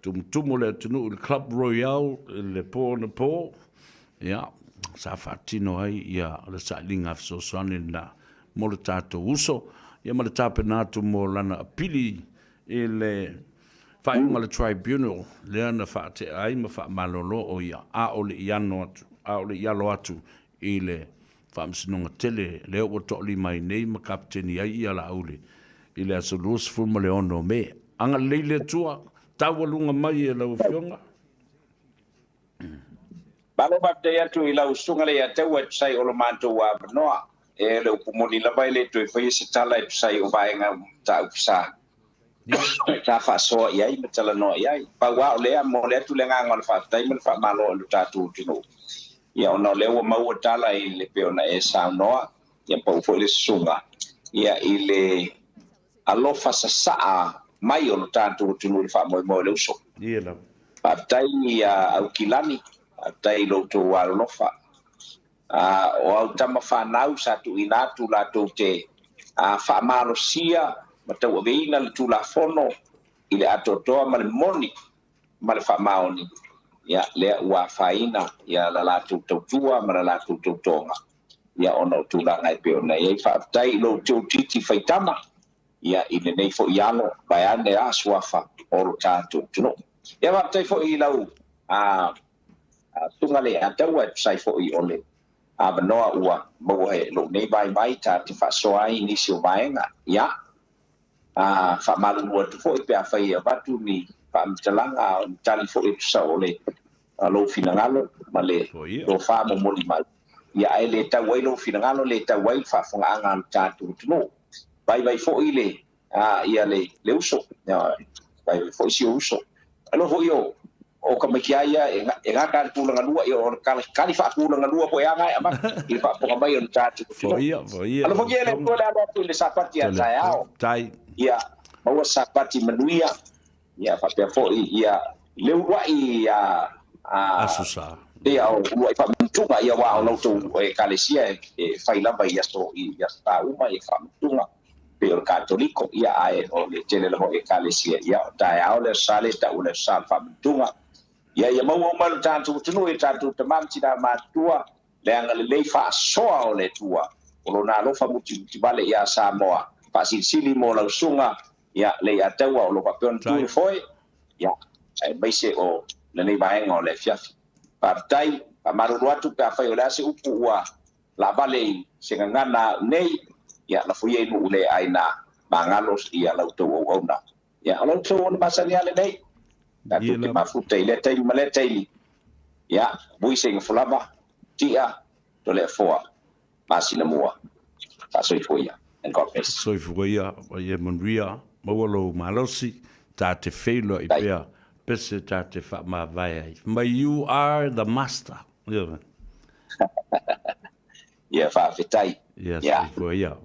tumutumu le atunuu i le Club Royale i le po anapo, ia, sa faatino ai ia le sailiga fesoasoani lena mo le tatou uso, ia ma le tapena atu mo lana apili i le faaiuga a le Tribunal lea na faatea ai ma faamalolo o ia a o le i ano atu, a o le i alo atu i le Faamasinoga Tele lea ua toalima ai nei ma kapeteni ai ia Laauli i le aso 26 o Me. Agalelei le Atua, taualuga mai e lau Afioga. Malo faafetai atu i lau susuga le Ataua e tusa ai o lo matou avanoa. E le upu moni lava e le toe faia se tala e tusa ai o vaega mataupu sa sa faasoa i ai ma talanoa i ai. Pau lava o lea, momoli atu le agaga o le faafetai ma le faamalo i lo tatou atunuu, ia ona o lea ua maua tala i le pei ona e saunoa, ia pau foi le susuga ia i le alofa sasaa mai o lo tatou atunuu i le faamoemoe o le uso. Ia lava. Faafetai ia Aukilani, faafetai i lo outou alolofa. O au tama fanau sa tuuina atu latou te faamalosia ma tauaveina le Tulafono i le atoatoa ma le moni ma le faamaoni, ia, lea ua afaina ia la latou tautua ma la latou tautoga, ia, ona o tulaga e pei ona i ai. Faafetai i lo outou titi faitama, ia, i lenei foi alo, vaeane a suafa o lo tatou atunuu. Ia, faafetai foi i lau susuga Leiataua e tusa ai foi o le avanoa ua maua e lou nei vaivai ta te faasoa ai i nisi o vaega. Ia, faamalulu atu foi pe afai e avatu ni faamatalaga a o ni tali foi e tusa o le lou finagalo ma le tofa momoli mai. Ia, ae le tau ai lou finagalo, le tau ai le faafofogaaga a le tatou atunuu. Vaivai foi le ia le uso, vaivai foi si ou uso. Alofa foi o o ka maiki ia e gata le tulaga lua, ia o le kali faatulaga lua foi aga e avatu i le faafofoga mai o le tatou atunuu. Foia, foia. Alofagia e le Atua le alo atu i le Sapati a taeao. Tai. Ia maua se Sapati manuia, ia faapea foi ia le uluai a Aso Sa. Ia o uluai faamantuga, ia aua o la outou Ekalesia e fai lava i aso i aso sa uma ia faamantuga. Pei o le Katoliko, ia, ae o le tele lava o Ekalesia, ia, o taeao le Aso Sa le tau le Aso Sa o le Faamantuga. Ia, ia maua uma e lo tatou atunuu i o tatou tama ma tina matutua le agalelei faasoa o le Atua, o Lona alofa mutimutivale iā Samoa, faasilisili mo lau susuga, ia, Leiataua o lo o faapea ona tu le foe, ia, aemaise o lenei vaega o le afiafi. Faafetai, faamalulu atu pe afai o le a se upu ua Laavale i se gagana au nei, ia lafo ia i nuu le aina magalo ia la outou auauna. Ia o la outou ona masani a lenei, tatou te mafuta i lea taimi ma lea taimi, ia vui se igafolava, tia, Toleafoa, masina mua. Faasoifua ia. And God bless. Soifua ia, ia manuia, maua lou malosi, ta te feiloai pea, pese ta te faamavae ai. May you are the master. Ia faafetai. Ia soifua ia.